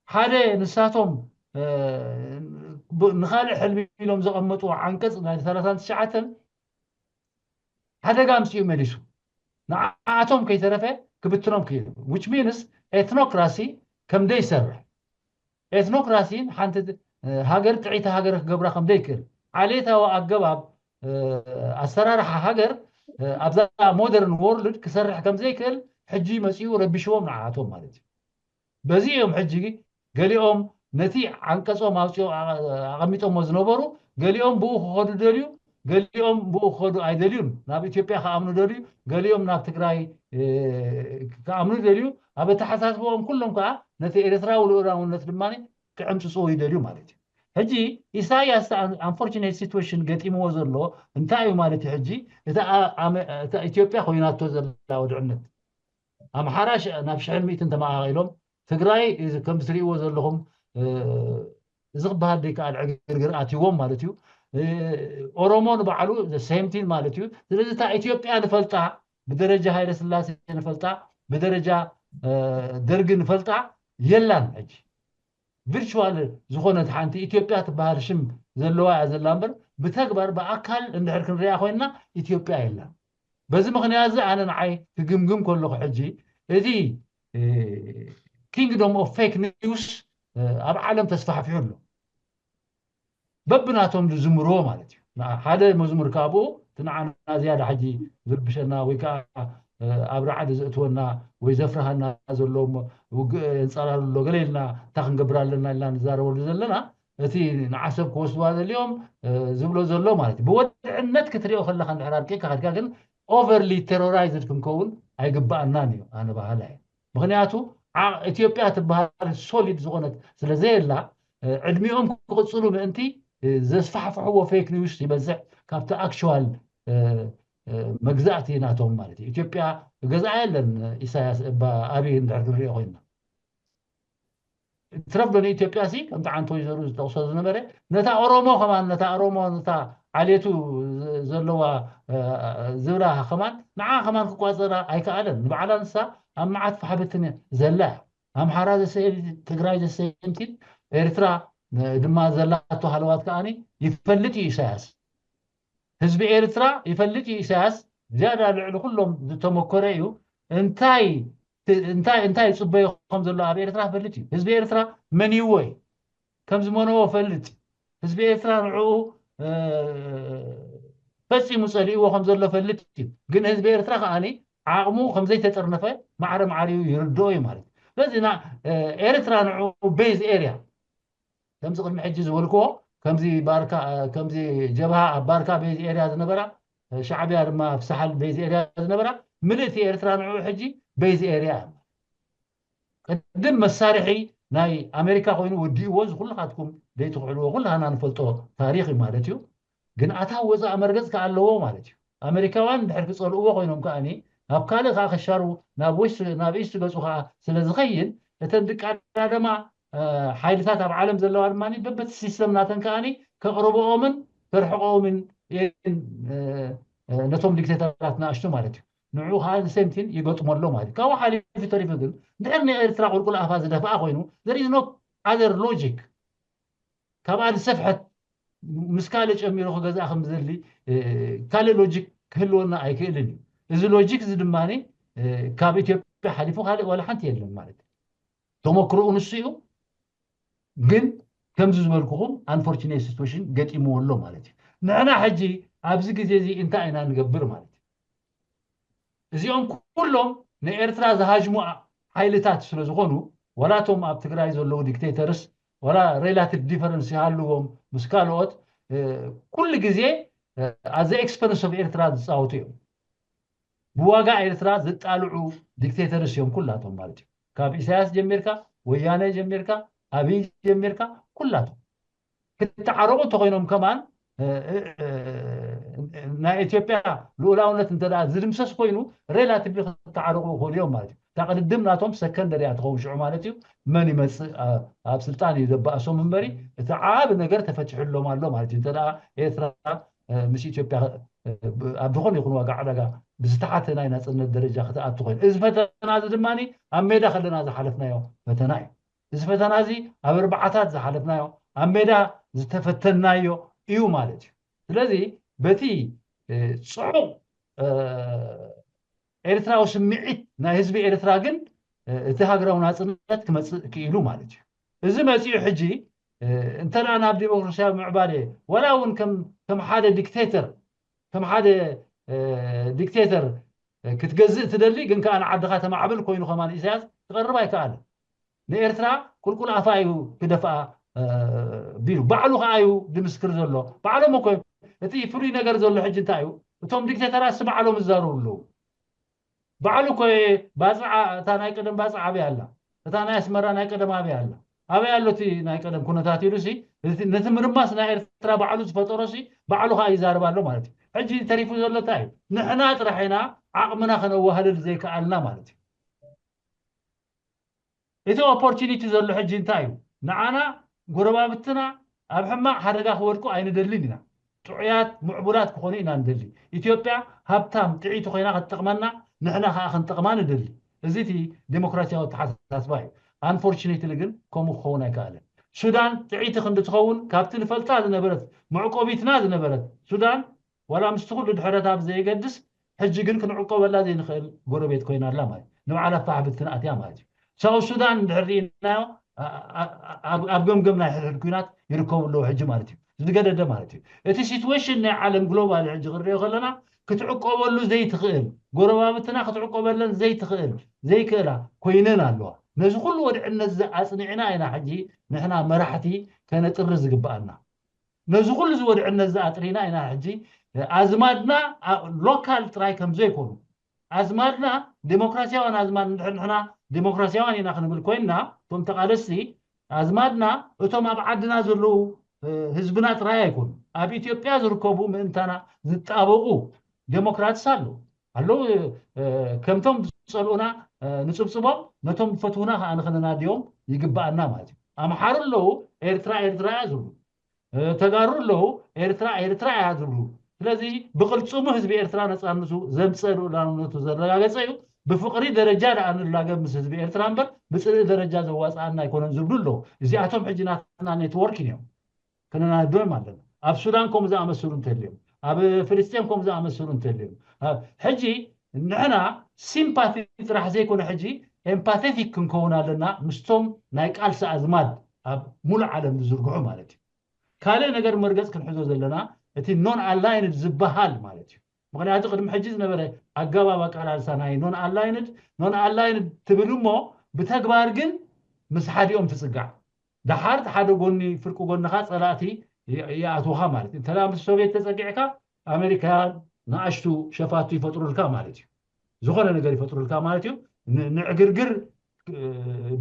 ሓደ ንሳቶም ንካልእ ሕልሚ ኢሎም ዘቐመጥዎ ዓንቀፅ ናይ ሰላሳን ትሽዓተን ሓደጋ ኣምፅኡ መሊሱ ንዓኣቶም ከይተረፈ ክብትኖም ክኢሉ። Which means ኤትኖክራሲ ከም ዘይሰርሕ ኤትኖክራሲ ሓንቲ ሃገር ጥዕይቲ ሃገር ክገብራ ከም ዘይክእል ዓሌታዊ ኣገባብ ኣሰራርሓ ሃገር ኣብዛ ሞደርን ወርልድ ክሰርሕ ከም ዘይክእል ሕጂ መፂኡ ረቢሽዎም ንዓኣቶም ማለት እዩ። በዚ እዮም ሕጂ ገሊኦም ነቲ ዓንቀፆም ኣውፅኦም ኣቐሚጦሞ ዝነበሩ ገሊኦም ብኡ ክኸዱ ደልዩ ገሊኦም ብኡ ክኸዱ ኣይደልዩን። ናብ ኢትዮጵያ ክኣምኑ ደልዩ ገሊኦም ናብ ትግራይ ክኣምኑ ደልዩ ኣብ ኣተሓሳስቦኦም ኩሎም ከዓ ነቲ ኤርትራዊ ልኡላውነት ድማ ክዕምፅፅዎ ይደልዩ ማለት እዩ። ሕጂ ኢሳያስ unfortunate situation ገጢምዎ ዘሎ እንታይ እዩ ማለት እዩ? ሕጂ እታ ኢትዮጵያ ኮይናቶ ዘላ ወድዕነት ኣምሓራ ናብ ሽሕን ሚእትን ተመቓቒሎም ትግራይ ከም ትሪእዎ ዘለኹም እዚ ክበሃል ዘይከኣል ዕግርግር ኣትይዎም ማለት እዩ። ኦሮሞ ንባዕሉ same thing ማለት እዩ። ስለዚ እታ ኢትዮጵያ ንፈልጣ ብደረጃ ሃይለ ስላሴ ንፈልጣ ብደረጃ ደርጊ ንፈልጣ የላን። ሕጂ ቪርቹዋል ዝኾነት ሓንቲ ኢትዮጵያ ትበሃል ሽም ዘለዋ እያ ዘላ እምበር ብተግባር ብኣካል እንድሕር ክንሪኣ ኮይና ኢትዮጵያ የላን። በዚ ምኽንያት እዚ ኣነ ንዓይ ክግምግም ከለኹ ሕጂ እዚ Kingdom of Fake News ኣብ ዓለም ተስፋሕፊሑ ኣሎ። በብናቶም ዝዝምርዎ ማለት እዩ። ሓደ መዝሙር ካብኡ እቲ ንዓና ዝያዳ ሕጂ ዝርብሸና ወይ ከዓ ኣብ ራዕዲ ዘእትወና ወይ ዘፍርሃና ዘሎ ውግእ የንፃላሉ ኣሎ ገለ ኢልና እንታይ ክንገብር ኣለና ኢልና ንዛረበሉ ዘለና እቲ ንዓሰብ ክወስድዋ ዘልዮም ዝብሎ ዘሎ ማለት እዩ። ብወድዕነት ክትሪኦ ከለካ እንድሕር ኣርቂካ ከድካ ግን overly terrorized ክንከውን ኣይግባኣናን እዩ ኣነ በሃላይ። ምክንያቱ ኢትዮጵያ ትበሃል ሶሊድ ዝኾነት ስለዘየላ ዕድሚኦም ክቕፅሉ ምእንቲ ዘስፋሕፍሕዎ fake news ይበዝሕ ካብቲ actual መግዛእቲ ናቶም ማለት እዩ። ኢትዮጵያ ገዛ የለን። ኢሳያስ፣ ኣቢ እንድሕር ክንሪኦ ኮይና፣ ትረፍ ዶ ንኢትዮጵያ ሲ ከምቲ ዓንቶ ይዘሩ ዝጠቕሶ ዝነበረ፣ ነታ ኦሮሞ ከማን፣ ነታ ኦሮሞ፣ ነታ ዓሌቱ ዘለዋ ዝብላ ከማን፣ ንዓ ከማን ክቋፀራ ኣይከኣለን። ንባዕላ ንሳ ኣብ መዓት ፋሕብትን ዘላ፣ ኣምሓራ ዘሰየምቲን፣ ትግራይ ዘሰየምቲን፣ ኤርትራ ድማ ዘላቶ ሃለዋት ከዓኒ ይፈልጥ እዩ ኢሳያስ። ህዝቢ ኤርትራ ይፈልጥ እዩ ኢሳያስ። ዝያዳ ልዕሊ ኩሎም ዝተመኮረ እዩ። እንታይ እንታይ እንታይ ይፅበዮ ከም ዘሎ ኣብ ኤርትራ ፈልጥ እዩ። ህዝቢ ኤርትራ መን ይዎ እዩ፣ ከም ዝመነዎ ፈልጥ። ህዝቢ ኤርትራ ንዕኡ ፈፂሙ ፀሊእዎ ከም ዘሎ ፈልጥ እዩ። ግን ህዝቢ ኤርትራ ከዓኒ ዓቕሙ ከም ዘይተጠርነፈ ማዕረ ማዕሪኡ ይርድኦ እዩ ማለት እዩ። ስለዚ ኤርትራ ንዕኡ ቤዝ ኤርያ ከምዚ ቅድሚ ሕጂ ዝበልክዎ፣ ከምዚ ባርካ፣ ከምዚ ጀብሃ ኣብ ባርካ ቤዝ ኤርያ ዝነበራ፣ ሻዕብያ ድማ ኣብ ሳሕል ቤዝ ኤርያ ዝነበራ፣ ምልእቲ ኤርትራ ንዕኡ ሕጂ ቤዝ ኤርያ እያ። ቅድም መሳርሒ ናይ ኣሜሪካ ኮይኑ ወዲእዎ፣ እዚ ኩልኻትኩም ዘይትኽዕልዎ ኩላህና ንፈልጦ ታሪኽ እዩ ማለት እዩ። ግን ኣታ ወፃእ መርገፅ ከ ኣለዎ ማለት እዩ። ኣሜሪካውያን እንድሕር ክፀልእዎ ኮይኖም ከዓኒ፣ ናብ ካልእ ከዓ ከሻሩ፣ ናብ ወስት፣ ናብ ኢስት ገፁ ከዓ ስለ ዝኸይድ፣ እተን ድቃዳደማ ሓይልታት ኣብ ዓለም ዘለዋ ድማ በበቲ ሲስተም ናተን ከዓኒ ከቕርብኦምን ከርሕቆምን ነቶም ዲክቴተራት ንኣሽቱ ማለት እዩ። ንዑ ከዓ ሴምቲን ይገጥሞ ኣሎ ማለት እዩ። ካብኡ ሓሊፉ ተሪፉ ግን፣ እንድሕር ንኤርትራ ቁልቁል ኣፋ ዝደፍኣ ኮይኑ፣ there is no other logic። ካብኣ ዝሰፍሐት ምስ ካልእ ጨሚሩ ክገዝኣ ከም ዝደሊ ካልእ ሎጂክ ክህልወና ኣይክእልን እዩ። እዚ ሎጂክ እዚ ድማ ካብ ኢትዮጵያ ሓሊፉ ካልእ ዋላ ሓንቲ የለን ማለት እዩ። ተመክሮኡ ንሱ እዩ። ግን ከምዚ ዝበልኩኹም ኣንፎርቹኔት ሲትዌሽን ገጢምዎ ኣሎ ማለት እዩ። ንሕና ሕጂ ኣብዚ ግዜ እዚ እንታይ ኢና ንገብር ማለት እዩ? እዚኦም ኩሎም ንኤርትራ ዝሃጅሙ ሓይልታት ስለ ዝኾኑ፣ ዋላ እቶም ኣብ ትግራይ ዘለዉ ዲክቴተርስ፣ ዋላ ሬላቲቭ ዲፈረንስ ይሃልዎም ምስ ካልኦት፣ ኩሉ ግዜ ኣዘ ኤክስፐንስ ኦፍ ኤርትራ ዝፃወቱ እዮም። ብዋጋ ኤርትራ ዝጣልዑ ዲክቴተርስ እዮም ኩላቶም ማለት እዩ። ካብ ኢሳያስ ጀሚርካ፣ ወያነ ጀሚርካ፣ ኣብይ ጀሚርካ፣ ኩላቶም። ክተዓረቑ እንተኮይኖም ከማን ናይ ኢትዮጵያ ልኡላውነት እንተ ዝድምሰስ ኮይኑ ሬላቲቭሊ ክተዓረቑ ይኽእሉ እዮም ማለት እዩ። እታ ቅድድም ናቶም ሰከንደሪ እያ ትኸውን ሽዑ ማለት እዩ። መን ይመፅእ ኣብ ስልጣን እዩ ዘባእሶም እምበሪ፣ እቲ ዓቢ ነገር ተፈቲሕሎም ኣሎ ማለት እዩ። እንተ ኤርትራ ምስ ኢትዮጵያ ኣብ ዝኾነ ይኹን ዋጋ ዕዳጋ ብዝተሓተ ናይ ናፅነት ደረጃ ክትኣቱ ኮይኑ፣ እዚ ፈተና እዚ ድማ ኣብ ሜዳ ከለና ዝሓለፍናዮ ፈተና እዩ። እዚ ፈተና እዚ ኣብ ኣርባዓታት ዝሓለፍናዮ፣ ኣብ ሜዳ ዝተፈተንናዮ እዩ ማለት እዩ። ስለዚ በቲ ፅዑቕ ኤርትራዊ ስምዒት ናይ ህዝቢ ኤርትራ ግን እቲ ሃገራዊ ናፅነት ክመፅእ ክኢሉ ማለት እዩ። እዚ መፂኡ ሕጂ እንተ ናብ ዲሞክራሲያዊ ምዕባለ፣ ወላ እውን ከም ሓደ ዲክቴተር ከም ሓደ ዲክቴተር ክትገዝእ ትደሊ፣ ግን ከዓ ንዓድኻ ተማዕብል ኮይኑ ከማን ኢሳያስ ክቐርብ ኣይከኣልን። ንኤርትራ ቁልቁል ኣፋ እዩ ክደፍኣ ቢሉ ባዕሉ ከዓ እዩ ድምስክር ዘሎ። ባዕሎም እኮ እቲ ፍሉይ ነገር ዘሎ ሕጂ እንታይ እዩ? እቶም ዲክቴተራት ባዕሎም ይዛረቡ ኣለዉ። ባዕሉ እኮ ባፅዓ፣ እታ ናይ ቀደም ባፅዓ ኣበይ ኣላ? እታ ናይ ኣስመራ ናይ ቀደም ኣበይ ኣላ? ኣበይ ኣሎ እቲ ናይ ቀደም ኩነታት ኢሉ ሲ ነቲ ምርማስ ናይ ኤርትራ ባዕሉ ዝፈጠሮ ሲ ባዕሉ ከዓ ይዛረብ ኣሎ ማለት እዩ። ሕጂ ተሪፉ ዘሎ እንታይ እዩ? ንሕና ጥራሕ ኢና ዓቕምና ከነዋህልል ዘይከኣልና ማለት እዩ። እቲ ኦፖርቹኒቲ ዘሎ ሕጂ እንታይ እዩ? ንዓና ጎረባብትና ኣብ ሕማቕ ሓደጋ ክወድቁ ኣይንደልን ኢና። ጥዑያት ምዕቡላት ክኾኑ ኢና ንደሊ። ኢትዮጵያ ሃብታም ጥዕይቲ ኮይና ክትጠቕመና፣ ንሕና ከዓ ክንጠቕማ ንደሊ። እዚ እቲ ዴሞክራሲያዊ ኣተሓሳስባ እዩ። ኣንፎርቹኔትሊ ግን ከምኡ ክኸውን ኣይከኣለን። ሱዳን ጥዕይቲ ክንዲ ትኸውን ካብቲ ንፈልጣ ዝነበረት መዕቆቢትና ዝነበረት ሱዳን ዋላ ምስቲ ኩሉ ድሕረታ ብዘየገድስ ሕጂ ግን ክንዕቆበላ ዘይንኽእል ጎረቤት ኮይና ኣላ ማለት እዩ። ንባዕላ ፋሕ ብትን ኣትያ ማለት እዩ። ሳውት ሱዳን እንድሕር ርኢናዮ ኣብ ገምገም ናይ ሕድሕድ ኩናት ይርከቡ ኣለዉ ሕጂ ማለት እዩ። ዝገደደ ማለት እዩ። እቲ ሲትዌሽን ናይ ዓለም ግሎባል ሕጂ ክንሪኦ ከለና ክትዕቆበሉ ዘይትኽእል፣ ጎረባብትና ክትዕቆበለን ዘይትኽእል ዘይክእላ ኮይነን ኣለዋ። ነዚ ኩሉ ወድዕነት እዚ ኣፅኒዕና ኢና ሕጂ ንሕና መራሕቲ ከነጥሪ ዝግበኣና። ነዚ ኩሉ እዚ ወድዕነት እዚ ኣጥሪና ኢና ሕጂ ኣዝማድና ሎካል ጥራይ ከም ዘይኮኑ ኣዝማድና ዴሞክራሲያውያን ኣዝማድ እንድሕር ንሕና ዴሞክራሲያውያን ኢና ክንብል ኮይንና እቶም ተቓለስቲ ኣዝማድና እቶም ኣብ ዓድና ዘለዉ ህዝብና ጥራይ ኣይኮኑ ኣብ ኢትዮጵያ ዝርከቡ ምእንታና ዝጣበቑ ዴሞክራትስ ኣለዉ ኣለዉ ከምቶም ዝፀልኡና ንፅብፅቦም ነቶም ፈትውና ከዓ ንክንናድዮም ይግባኣና ማለት እዩ። ኣምሓሩ ኣለዉ ኤርትራ ኤርትራ እያ ዝብሉ፣ ተጋሩ ኣለዉ ኤርትራ ኤርትራ እያ ዝብሉ። ስለዚ ብቅልፅሙ ህዝቢ ኤርትራ ነፃነቱ ዘምፀእ ልኡላውነቱ ዘረጋገፀ እዩ። ብፍቅሪ ደረጃ ደኣ ንላገብ ምስ ህዝቢ ኤርትራ እምበር ብፅልኢ ደረጃ ዘዋፅኣና ኣይኮነን ዝብሉ ኣለዉ። እዚኣቶም ሕጂ ናትና ኔትወርኪን እዮም። ከነናድዶም ኣለና። ኣብ ሱዳን ከምኡ ዝኣመሰሉ እንተልዮም፣ ኣብ ፍልስጤም ከምኡ ዝኣመሰሉ እንተልዮም፣ ሕጂ ንሕና ሲምፓቲ ጥራሕ ዘይኮነ ሕጂ ኤምፓቴቲክ ክንከውን ኣለና ምስቶም ናይ ቃልሲ ኣዝማድ ኣብ ሙሉእ ዓለም ዝዝርግሑ ማለት እዩ። ካልእ ነገር መርገፅ ክንሕዞ ዘለና እቲ ኖን ኣላይንድ ዝበሃል ማለት እዩ። ምክንያቱ ቅድሚ ሕጂ ዝነበረ ኣገባብ ኣቃላልሳ ናይ ኖን ኣላይንድ ኖን ኣላይንድ ትብል እሞ ብተግባር ግን ምስ ሓዲኦም ትፅጋዕ። ደሓር ሓደ ጎኒ ፍርቂ ጎንኻ ፀላእቲ ይኣትውኻ ማለት እዩ። እንተ ምስ ሶቪየት ተፀጊዕካ ኣሜሪካውያን ንኣሽቱ ሸፋቱ ይፈጥሩልካ ማለት እዩ። ዝኾነ ነገር ይፈጥሩልካ ማለት እዩ። ንዕግርግር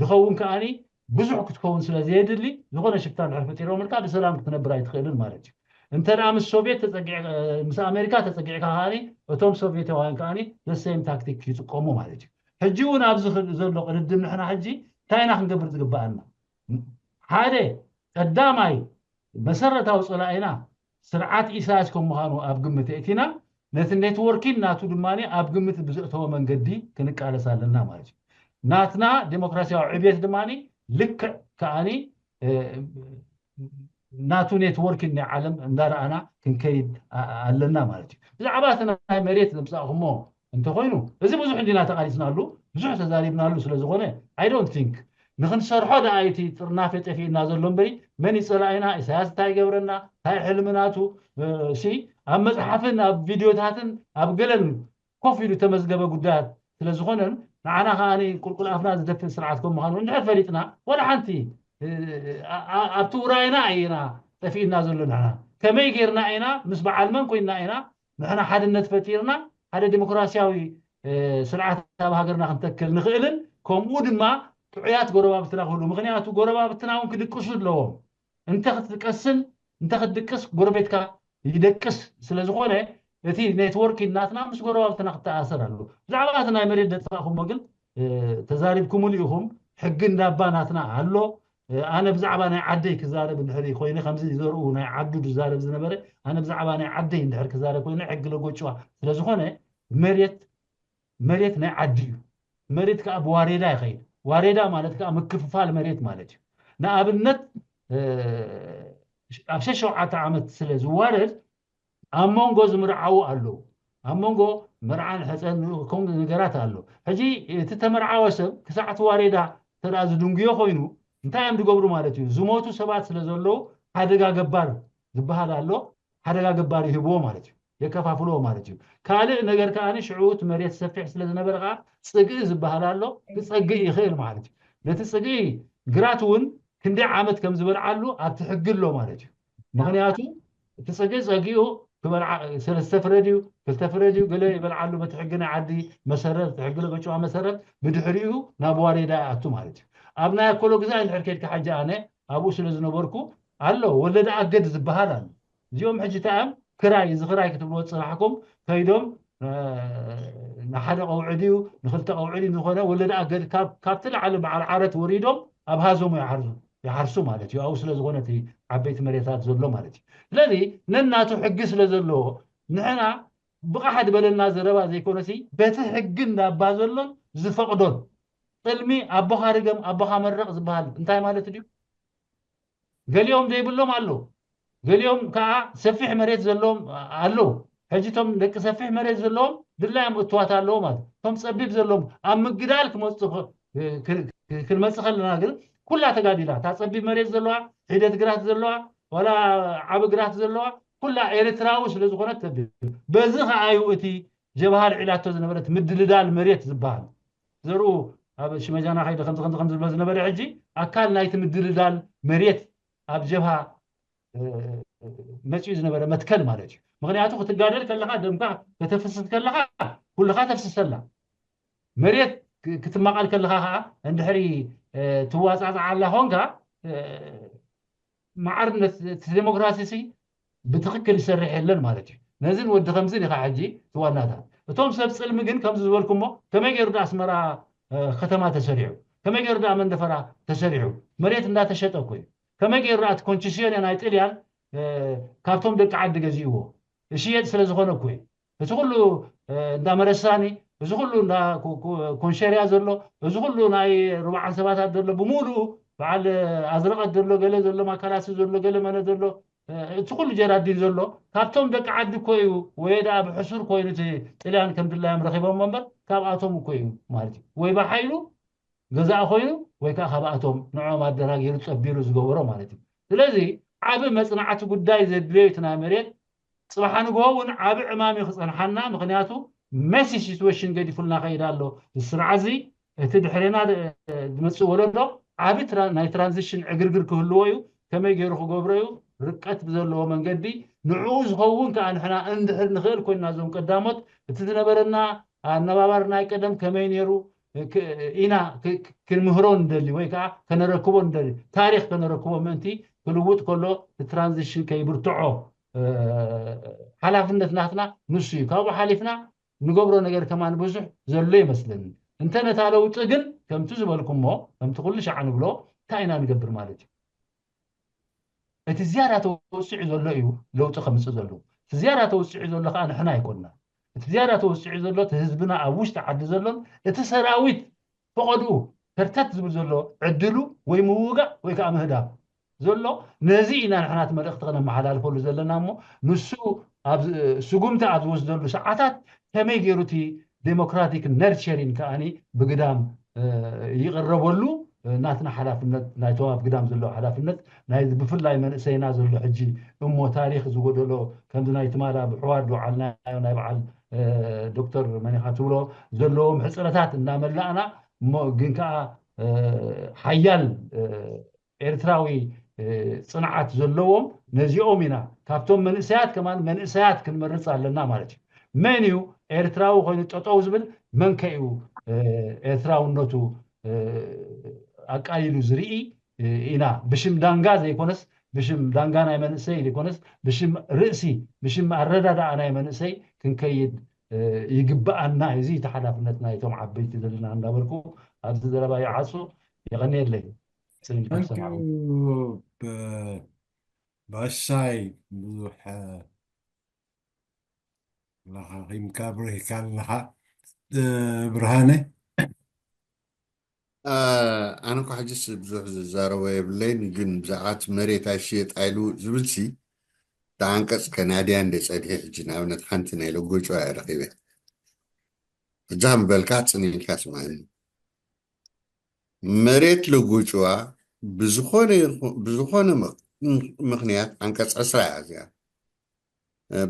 ድኸውን ከዓኒ ብዙሕ ክትከውን ስለ ዘየድሊ ዝኾነ ሽፍታ እንድሕር ፈጢሮምልካ ብሰላም ክትነብር ኣይትኽእልን ማለት እዩ። እንተ ምስ ሶቪየት ምስ ኣሜሪካ ተፀጊዕካ ከዓኒ እቶም ሶቪየታውያን ከዓኒ ዘሰም ታክቲክ ይጥቀሙ ማለት እዩ። ሕጂ እውን ኣብዚ ዘሎ ቅድድም ንሕና ሕጂ እንታይ ኢና ክንገብር ዝግበኣና? ሓደ ቀዳማይ መሰረታዊ ፀላኢና ስርዓት ኢሳያስ ከም ምዃኑ ኣብ ግምት የእቲና ነቲ ኔትወርኪን ናቱ ድማ ኣብ ግምት ብዘእተወ መንገዲ ክንቃለስ ኣለና ማለት እዩ። ናትና ዴሞክራሲያዊ ዕብየት ድማ ልክዕ ከዓኒ ናቱ ኔትወርኪን ናይ ዓለም እንዳረኣና ክንከይድ ኣለና ማለት እዩ። ብዛዕባ እቲ ናይ መሬት ዘምፃእኩሞ እንተኮይኑ እዚ ብዙሕ እንዲና ተቃሊስናሉ ብዙሕ ተዛሪብናሉ ስለዝኮነ I don't think ንክንሰርሖ ደኣ እቲ ጥርናፈ ጠፊእና ዘሎ እምበሪ መን ይፀላኢና ኢሳያስ እንታይ ይገብረና እንታይ ሕልምናቱ ሲ ኣብ መፅሓፍን ኣብ ቪድዮታትን ኣብ ገለን ኮፍ ኢሉ ተመዝገበ ጉዳያት ስለዝኮነን ንዓና ከዓ ቁልቁል ኣፍና ዝደፍን ስርዓት ከም ምዃኑ እንድሕር ፈሊጥና ወላ ሓንቲ ኣብቲ ውራይና ኢና ጠፊእና ዘሎ ንሕና ከመይ ጌርና ኢና ምስ በዓል መን ኮይንና ኢና ንሕና ሓድነት ፈጢርና ሓደ ዲሞክራሲያዊ ስርዓት ኣብ ሃገርና ክንተክል ንኽእልን ከምኡ ድማ ጥዑያት ጎረባብትና ክህሉ ምክንያቱ ጎረባብትና እውን ክድቅሱ ኣለዎም እንተ ክትቀስን እንተ ክትድቅስ ጎረቤትካ ይደቅስ ስለዝኾነ እቲ ኔትወርክ ናትና ምስ ጎረባብትና ክተኣሰር ኣሎ ብዛዕባ እቲ ናይ መሬት ደጥፋእኩሞ ግን ተዛሪብኩምሉ ኢኹም ሕጊ እንዳባ ናትና ኣሎ ኣነ ብዛዕባ ናይ ዓደይ ክዛረብ እንድሕር ኮይነ ከምዚ ዘርኡ ናይ ዓዱ ዝዛረብ ዝነበረ ኣነ ብዛዕባ ናይ ዓደይ እንድሕር ክዛረብ ኮይነ ሕጊ ለጎጭዋ ስለዝኾነ መሬት መሬት ናይ ዓዲ እዩ መሬት ከዓ ብዋሬዳ ይኸይድ ዋሬዳ ማለት ከዓ ምክፍፋል መሬት ማለት እዩ ንኣብነት ኣብ ሸሸውዓተ ዓመት ስለ ዝዋረድ ኣብ መንጎ ዝምርዓዉ ኣለዉ ኣብ መንጎ መርዓን ሕፀን ከምኡ ነገራት ኣሎ ሕጂ እቲ ተመርዓወ ሰብ ክሳዕ እቲ ዋሬዳ ተዳ ዝድንጉዮ ኮይኑ እንታይ እዮም ዝገብሩ ማለት እዩ ዝሞቱ ሰባት ስለ ዘለዉ ሓደጋ ገባር ዝበሃል ኣሎ ሓደጋ ገባር ይህብዎ ማለት እዩ የከፋፍልዎ ማለት እዩ ካልእ ነገር ከዓ ሽዑ እቲ መሬት ሰፊሕ ስለ ዝነበረ ከዓ ፅግኢ ዝበሃል ኣሎ ክፀግእ ይኽእል ማለት እዩ ነቲ ፅግኢ ግራት እውን ክንደይ ዓመት ከም ዝበልዓሉ ኣብቲ ሕጊ ኣሎ ማለት እዩ ምክንያቱ እቲ ፅግኢ ፀጊኡ ክበልዓ ሰለስተ ፍረ ድዩ ክልተ ፍረ ድዩ ገለ ይበልዓሉ በቲ ሕጊ ናይ ዓዲ መሰረት እቲ ሕጊ ለገጭዋ መሰረት ብድሕሪኡ ናብ ዋሬዳ ይኣቱ ማለት እዩ ኣብ ናይ ኣኮሎ ግዛ እንድሕር ከድካ ሓጂ ኣነ ኣብኡ ስለ ዝነበርኩ ኣሎ ወለደ ኣገድ ዝበሃል ኣሎ እዚኦም ሕጂ ተኣም ክራይ እዚ ክራይ ክትብልዎ ዝፅናሕኩም ከይዶም ንሓደ ቀውዒ ድዩ ንክልተ ቀውዒ ድዩ ዝኾነ ወለደ ኣገድ ካብቲ ላዕሊ በዓል ዓረት ወሪዶም ኣብ ሃዞሞ ይሓርሱ ማለት እዩ ኣብኡ ስለ ዝኾነ እቲ ዓበይቲ መሬታት ዘሎ ማለት እዩ ስለዚ ነናቱ ሕጊ ስለ ዘለዎ ንሕና ብቕሓ ዝበለና ዘረባ ዘይኮነሲ በቲ ሕጊ እንዳባ ዘሎን ዝፈቕዶን ጥልሚ ኣቦኻ ርገም ኣቦኻ መረቕ ዝበሃል እንታይ ማለት ድዩ ገሊኦም ዘይብሎም ኣለዉ ገሊኦም ከዓ ሰፊሕ መሬት ዘለዎም ኣለዉ ሕጂ ቶም ደቂ ሰፊሕ መሬት ዘለዎም ድላዮም እትዋት ኣለዎ ማለት እቶም ፀቢብ ዘለዎም ኣብ ምግዳል ክመፁ ክንመፅእ ከለና ግን ኩላ ተጋዲላ እታ ፀቢብ መሬት ዘለዋ ሒደት ግራት ዘለዋ ዋላ ዓቢ ግራት ዘለዋ ኩላ ኤርትራዊ ስለ ዝኾነት ተቢሉ በዚ ከዓ እዩ እቲ ጀብሃ ልዒላቶ ዝነበረት ምድልዳል መሬት ዝበሃል ዘርኡ ኣብ ሽመጃና ከይደ ከምዚ ከምዚ ከም ዝብሎ ዝነበረ ሕጂ ኣካል ናይቲ ምድልዳል መሬት ኣብ ጀብሃ መፅኡ ዝነበረ መትከል ማለት እዩ ምክንያቱ ክትጋደል ከለካ ደምካ ከተፍስስ ከለካ ኩልካ ተፍስሰላ መሬት ክትማቐል ከለካ ከዓ እንድሕሪ ትዋፃፃዓላ ኮንካ ማዕርነት እቲ ዴሞክራሲ ሲ ብትክክል ይሰርሕ የለን ማለት እዩ ነዚን ወዲ ከምዚን ኢኻ ሕጂ ትዋናታት። እቶም ሰብ ጽልሚ ግን ከምዚ ዝበልኩሞ ከመይ ገይሩ ዶ ኣስመራ ከተማ ተሰሪዑ? ከመይ ገይሩ ዶ መንደፈራ ተሰሪዑ? መሬት እንዳተሸጠ እኮ እዩ። ከመይ ገይሩ ዶ እቲ ኮንሲሲዮን ናይ ጥልያን ካብቶም ደቂ ዓዲ ገዚእዎ? እሽየጥ ስለ ዝኾነ እኮ እዩ። እቲ ኩሉ እንዳ መረሳኒ፣ እዚ ኩሉ እንዳ ኮንሸርያ ዘሎ፣ እዚ ኩሉ ናይ ርብዓን ሰባታት ዘሎ ብምሉኡ፣ በዓል ኣዝረቐት ዘሎ፣ ገለ ዘሎ ማካላሲ ዘሎ፣ ገለ መነ ዘሎ፣ እቲ ኩሉ ጀራዲን ዘሎ ካብቶም ደቂ ዓዲ እኮ እዩ። ወይ ደኣ ብሕሱር ኮይኑ እቲ ጥልያን ከም ድላዮም ረኺቦም እምበር ካብኣቶም እኮ እዩ ማለት እዩ። ወይ ብሓይሉ ገዛእ ኮይኑ ወይ ከዓ ካብኣቶም ንዕኦም ኣደራጊሩ ጸቢሩ ዝገበሮ ማለት እዩ። ስለዚ ዓቢ መጽናዕቲ ጉዳይ ዘድልዮ እቲ ናይ መሬት ጽባሕ ንግሆ እውን ዓቢ ዕማም እዩ ክጸንሓና። ምኽንያቱ መሲ ሲትዌሽን ገዲፉልና ከይድ ኣሎ። ስርዓት እዚ እቲ ድሕሬና ዝመጽእ ወለዶ ዓቢ ናይ ትራንዚሽን ዕግርግር ክህልዎ እዩ። ከመይ ገይሩ ክገብሮ እዩ? ርቀት ብዘለዎ መንገዲ ንዕኡ ዝኸውን ከዓ ንሕና እንድሕር ንኽእል ኮይንና እዞም ቀዳሞት እቲ ዝነበረና ኣነባባር ናይ ቀደም ከመይ ነይሩ ኢና ክንምህሮ ንደሊ ወይ ከዓ ከነረክቦ ንደሊ፣ ታሪክ ከነረክቦ ምእንቲ ክልውጥ ከሎ ትራንዚሽን ከይብርትዖ ሓላፍነት ናትና ንሱ እዩ። ካብኡ ሓሊፍና ንገብሮ ነገር ከማን ብዙሕ ዘሎ ይመስለኒ። እንተ ነታ ለውጢ ግን ከምቲ ዝበልኩሞ ከምቲ ኩሉ ሻዕ ንብሎ እንታይ ኢና ንገብር ማለት እዩ? እቲ ዝያዳ ተወሲዑ ዘሎ እዩ ለውጢ ከምፅእ ዘለዎ። እቲ ዝያዳ ተወሲዑ ዘሎ ከዓ ንሕና ኣይኮንና። እቲ ዝያዳ ተወሲዑ ዘሎ እቲ ህዝብና ኣብ ውሽጢ ዓዲ ዘሎን እቲ ሰራዊት ፈቐድኡ ከርተት ዝብል ዘሎ ዕድሉ ወይ ምውጋእ ወይ ከዓ ምህዳም ዘሎ። ነዚ ኢና ንሕና እቲ መልእኽቲ ከነመሓላልፈሉ ዘለና እሞ ንሱ ስጉምቲ ኣብ ዝወስደሉ ሰዓታት ከመይ ገይሩ እቲ ዴሞክራቲክ ነርቸሪን ከዓኒ ብግዳም ይቕረበሉ። ናትና ሓላፍነት ናይቶም ኣብ ግዳም ዘለዉ ሓላፍነት ናይ ብፍላይ መንእሰይና ዘሎ ሕጂ እሞ ታሪክ ዝጎደሎ ከምዚ ናይ ትማላ ብሕዋር ዝወዓልናዮ ናይ በዓል ዶክተር መኒኻ ትብሎ ዘለዎም ሕፅረታት እናመላእና እሞ ግን ከዓ ሓያል ኤርትራዊ ፅንዓት ዘለዎም ነዚኦም ኢና። ካብቶም መንእሰያት ከማን መንእሰያት ክንመርፅ ኣለና ማለት እዩ። መን እዩ ኤርትራዊ ኮይኑ ጠጠው ዝብል? መን ከ እዩ ኤርትራውነቱ ኣቃሊሉ ዝርኢ? ኢና ብሽም ዳንጋ ዘይኮነስ ብሽም ዳንጋ ናይ መንእሰይ ዘይኮነስ ብሽም ርእሲ ብሽም ኣረዳድኣ ናይ መንእሰይ ክንከይድ ይግብኣና። እዚ እቲ ሓላፍነት ናይቶም ዓበይቲ ዘለና እንዳበልኩ ኣብዚ ዘረባ ይዓፁ። የቐንየለይ። ባሻይ ብዙሕ ለኻኺምካ ብረሂካ ኣለኻ። ብርሃነ ኣነ እኳ ሕጅስ ብዙሕ ዝዛረቦ የብለይን፣ ግን ብዛዕባ እቲ መሬት ኣይሽየጥ ኣይልውጥ ዝብልሲ ተዓንቀፅ ከናድያ እንደ ፀድሒ ሕጂ ንኣብነት ሓንቲ ናይ ለጎጭዋ እየ ረኺበ። ሕጂ ከም በልካ ፅን ኢልካ ስማዕኒ። መሬት ለጎጭዋ ብዝኾነ ይኹ- ብዝኾነ ምኽ- ምኽንያት ዓንቀፅ ዕስራ እያ እዚኣ።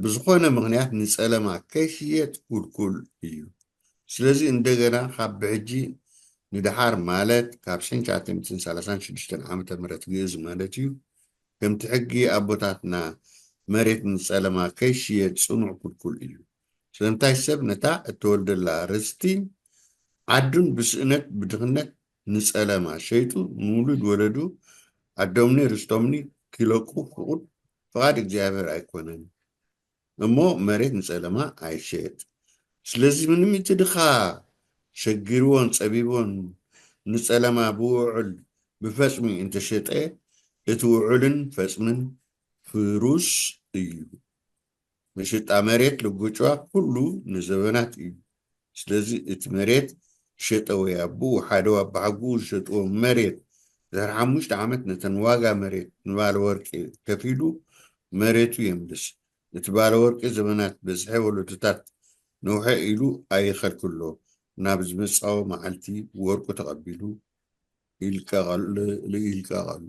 ብዝኾነ ምኽንያት ንፀለማ ከይሽየጥ ኩልኩል እዩ። ስለዚ እንደገና ካብ ብሕጂ ንደሓር ማለት ካብ ሽሕን ትሽዓተ ሚእትን ሰላሳን ሽዱሽተን ዓመተ ምህረት ግእዝ ማለት እዩ ከምቲ ሕጊ ኣቦታትና መሬት ንፀለማ ከይሽየጥ ፅኑዕ ኩልኩል እዩ። ስለምንታይ ሰብ ነታ እተወልደላ ርስቲ ዓዱን ብስእነት ብድኽነት ንፀለማ ሸይጡ ንውሉድ ወለዱ ዓዶምኒ ርስቶምኒ ኪለቁ ፍቁድ ፍቓድ እግዚኣብሔር ኣይኮነን እሞ መሬት ንፀለማ ኣይሸየጥ። ስለዚ ምንም እቲ ድኻ ሸጊርዎን ፀቢቦን ንፀለማ ብውዕል ብፈፅሚ እንተሸጠ እቲ ውዕልን ፈፅምን ፍሩስ እዩ። መሸጣ መሬት ለጎጭዋ ኩሉ ንዘበናት እዩ። ስለዚ እቲ መሬት ሸጠ ወይ ኣቦኡ ሓደ ኣባሓጎኡ ዝሸጥዎ መሬት ድሕሪ ሓሙሽተ ዓመት ነተን ዋጋ መሬት ንባለ ወርቂ ከፊሉ መሬቱ የምልስ። እቲ ባለ ወርቂ ዘበናት በዝሐ ወለዶታት ነውሐ ኢሉ ኣይኸልክሎ ናብ ዝመጻኦ መዓልቲ ወርቁ ተቐቢሉ ይልቀቐሉ።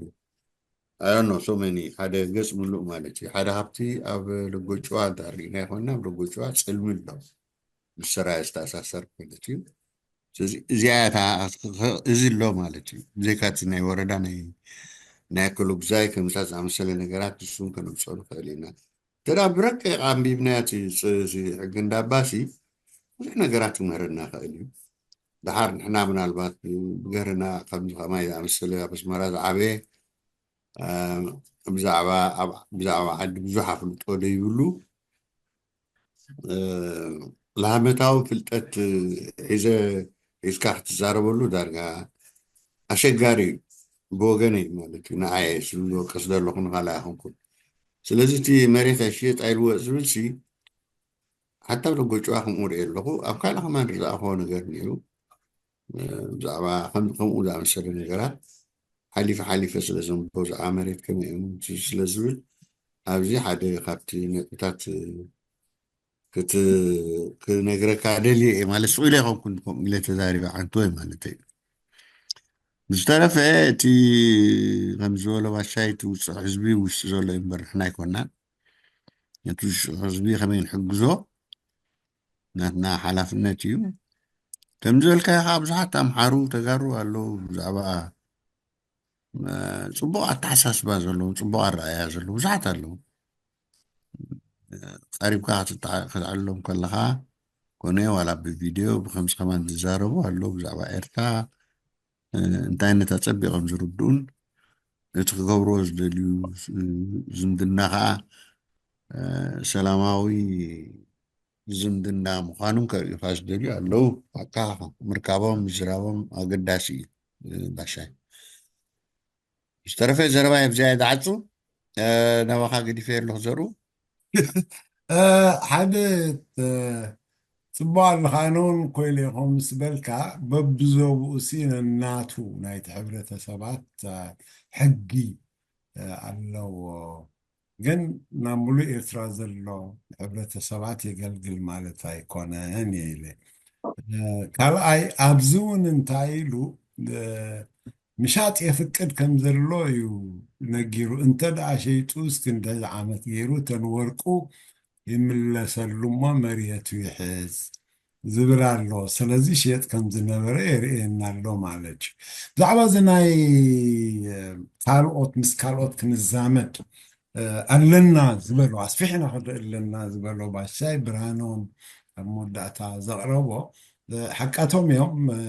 I don't know so many ሓደ ገጽ ምሉእ ማለት እዩ። ሓደ ሃብቲ ኣብ ለጎጭዋ እንተሪእና ይኮንና ኣብ ለጎጭዋ ጽልሚ ኣሎ ምስ ሰራየ ዝተኣሳሰር ማለት እዩ። ስለዚ እዚኣ እታ እዚ ኣሎ ማለት እዩ። ብዘይካ እቲ ናይ ወረዳ ናይ ናይ ኣከለጉዛይ ከምሳ ዝኣመሰለ ነገራት ንሱን ከነምፅኦ ንኽእል ኢና። እንተ ደኣ ብረቂቕ ኣንቢብናዮ እቲ ፅ- እዚ ሕጊ እንዳባሲ ብዙሕ ነገራት ክምህረና ይኽእል እዩ። ደሓር ንሕና ምናልባት ብገርና ከምዚ ከማይ ዝኣመሰለ ኣብ ኣስመራ ዝዓበየ ብዛዕባ ዓዲ ብዙሕ ኣፍልጦ ዘይብሉ እ፣ ለሃመታዊ ፍልጠት ሒዘ ሒዝካ ክትዛረበሉ ዳርጋ ኣሸጋሪ እዩ፣ ብወገነይ ማለት እዩ። ንዓየ ዝወቅስ ዘለኹ ንኻልእ ኣይኮንኩን። ስለዚ እቲ መሬት ኣይሽየጥ ኣይልወጥ ዝብል ሲ ሓታ ኣብ ደጎ ጭዋ ከምኡ ርኢ ኣለኹ። ኣብ ካልእ ከማን ዝረኣኽዎ ነገር ነይሩ። እ፣ ብዛዕባ ከም-፣ ከምኡ ዝኣመሰለ ነገራት ሓሊፈ ሓሊፈ ስለ ዘንብቦ ብዛዕባ መሬት ከመይ እዮም ስለ ዝብል ኣብዚ ሓደ ካብቲ ነጥብታት ክት-፣ ክነግረካ ደልየ እየ ማለት ስቕ ኢለ ኣይኮንኩን ከምኡ ኢለ ተዛሪበ ዓንቶ እየ ማለት እዩ። ብዝተረፈ እቲ ከም ዝበሎ ባሻይ እቲ ውፅዕ ህዝቢ ውሽጢ ዘሎ እዩ እምበር ንሕና ኣይኮናን። ነቲ ውሽጢ ህዝቢ ከመይ ንሕግዞ ናትና ሓላፍነት እዩ። ከም ዝበልካዮ ከዓ ብዙሓት ኣምሓሩ ተጋሩ ኣለዉ ብዛዕባ እ፣ ጽቡቕ ኣተሓሳስባ ዘለዎም፣ ጽቡቕ ኣረኣእያ ዘለዎም ብዙሓት ኣለዉ። እ፣ ቀሪብካ ክትተዓ-፣ ክትዓልሎም ከለኻ ኮነ ዋላ ብቪድዮ ብከምዚ ከማን ዝዛረቡ ኣለዉ ብዛዕባ ኤርትራ፣ እ፣ እንታይነታ ጸቢቖም ዝርድኡን እቲ ክገብርዎ ዝደልዩ፣ እ፣ ዝምድና ከኣ፣ እ፣ ሰላማዊ ዝምድና ምዃኖም ከርእዩኻ ዝደልዩ ኣለዉ። ሓቅኻ ምርካቦም፣ ምዝራቦም ኣገዳሲ እዩ፣ እ፣ ባሻይ። ዝተረፈ ዘረባይ ኣብዚኣ እየ ዝዓጹ። እ፣ ናባኻ ገዲፈ ኣለኹ ዘርኡ። እ፣ ሓደ፣ እ፣ ጽቡቕ ኣለኻ፣ ኣነ እውን ኮይለ ኢኹም ምስ በልካ፣ በብዞብኡ ሲ ነናቱ ናይቲ ሕብረተሰባት፣ እ፣ ሕጊ፣ እ፣ ኣለዎ። ግን ናብ ሙሉእ ኤርትራ ዘሎ ሕብረተሰባት የገልግል ማለት ኣይኮነን እየ ኢለ። እ፣ ካልኣይ ኣብዚ እውን እንታይ ኢሉ፣ እ፣ ምሻጥ የፍቅድ ከም ዘሎ እዩ ነጊሩ። እንተ ደኣ ሸይጡ እስኪ እንደዚ ዓመት ገይሩ እተን ወርቁ ይምለሰሉ እሞ መሬቱ ይሕዝ ዝብል ኣሎ። ስለዚ ሸየጥ ከም ዝነበረ የርእየና ኣሎ ማለት እዩ። ብዛዕባ እዚ ናይ፣ እ፣ ካልኦት ምስ ካልኦት ክንዛመድ፣ እ፣ ኣለና ዝበሎ፣ ኣስፊሕና ክንርኢ ኣለና ዝበሎ ባሻይ ብርሃኖም ኣብ መወዳእታ ዘቕረቦ፣ እ፣ ሓቃቶም እዮም። እ፣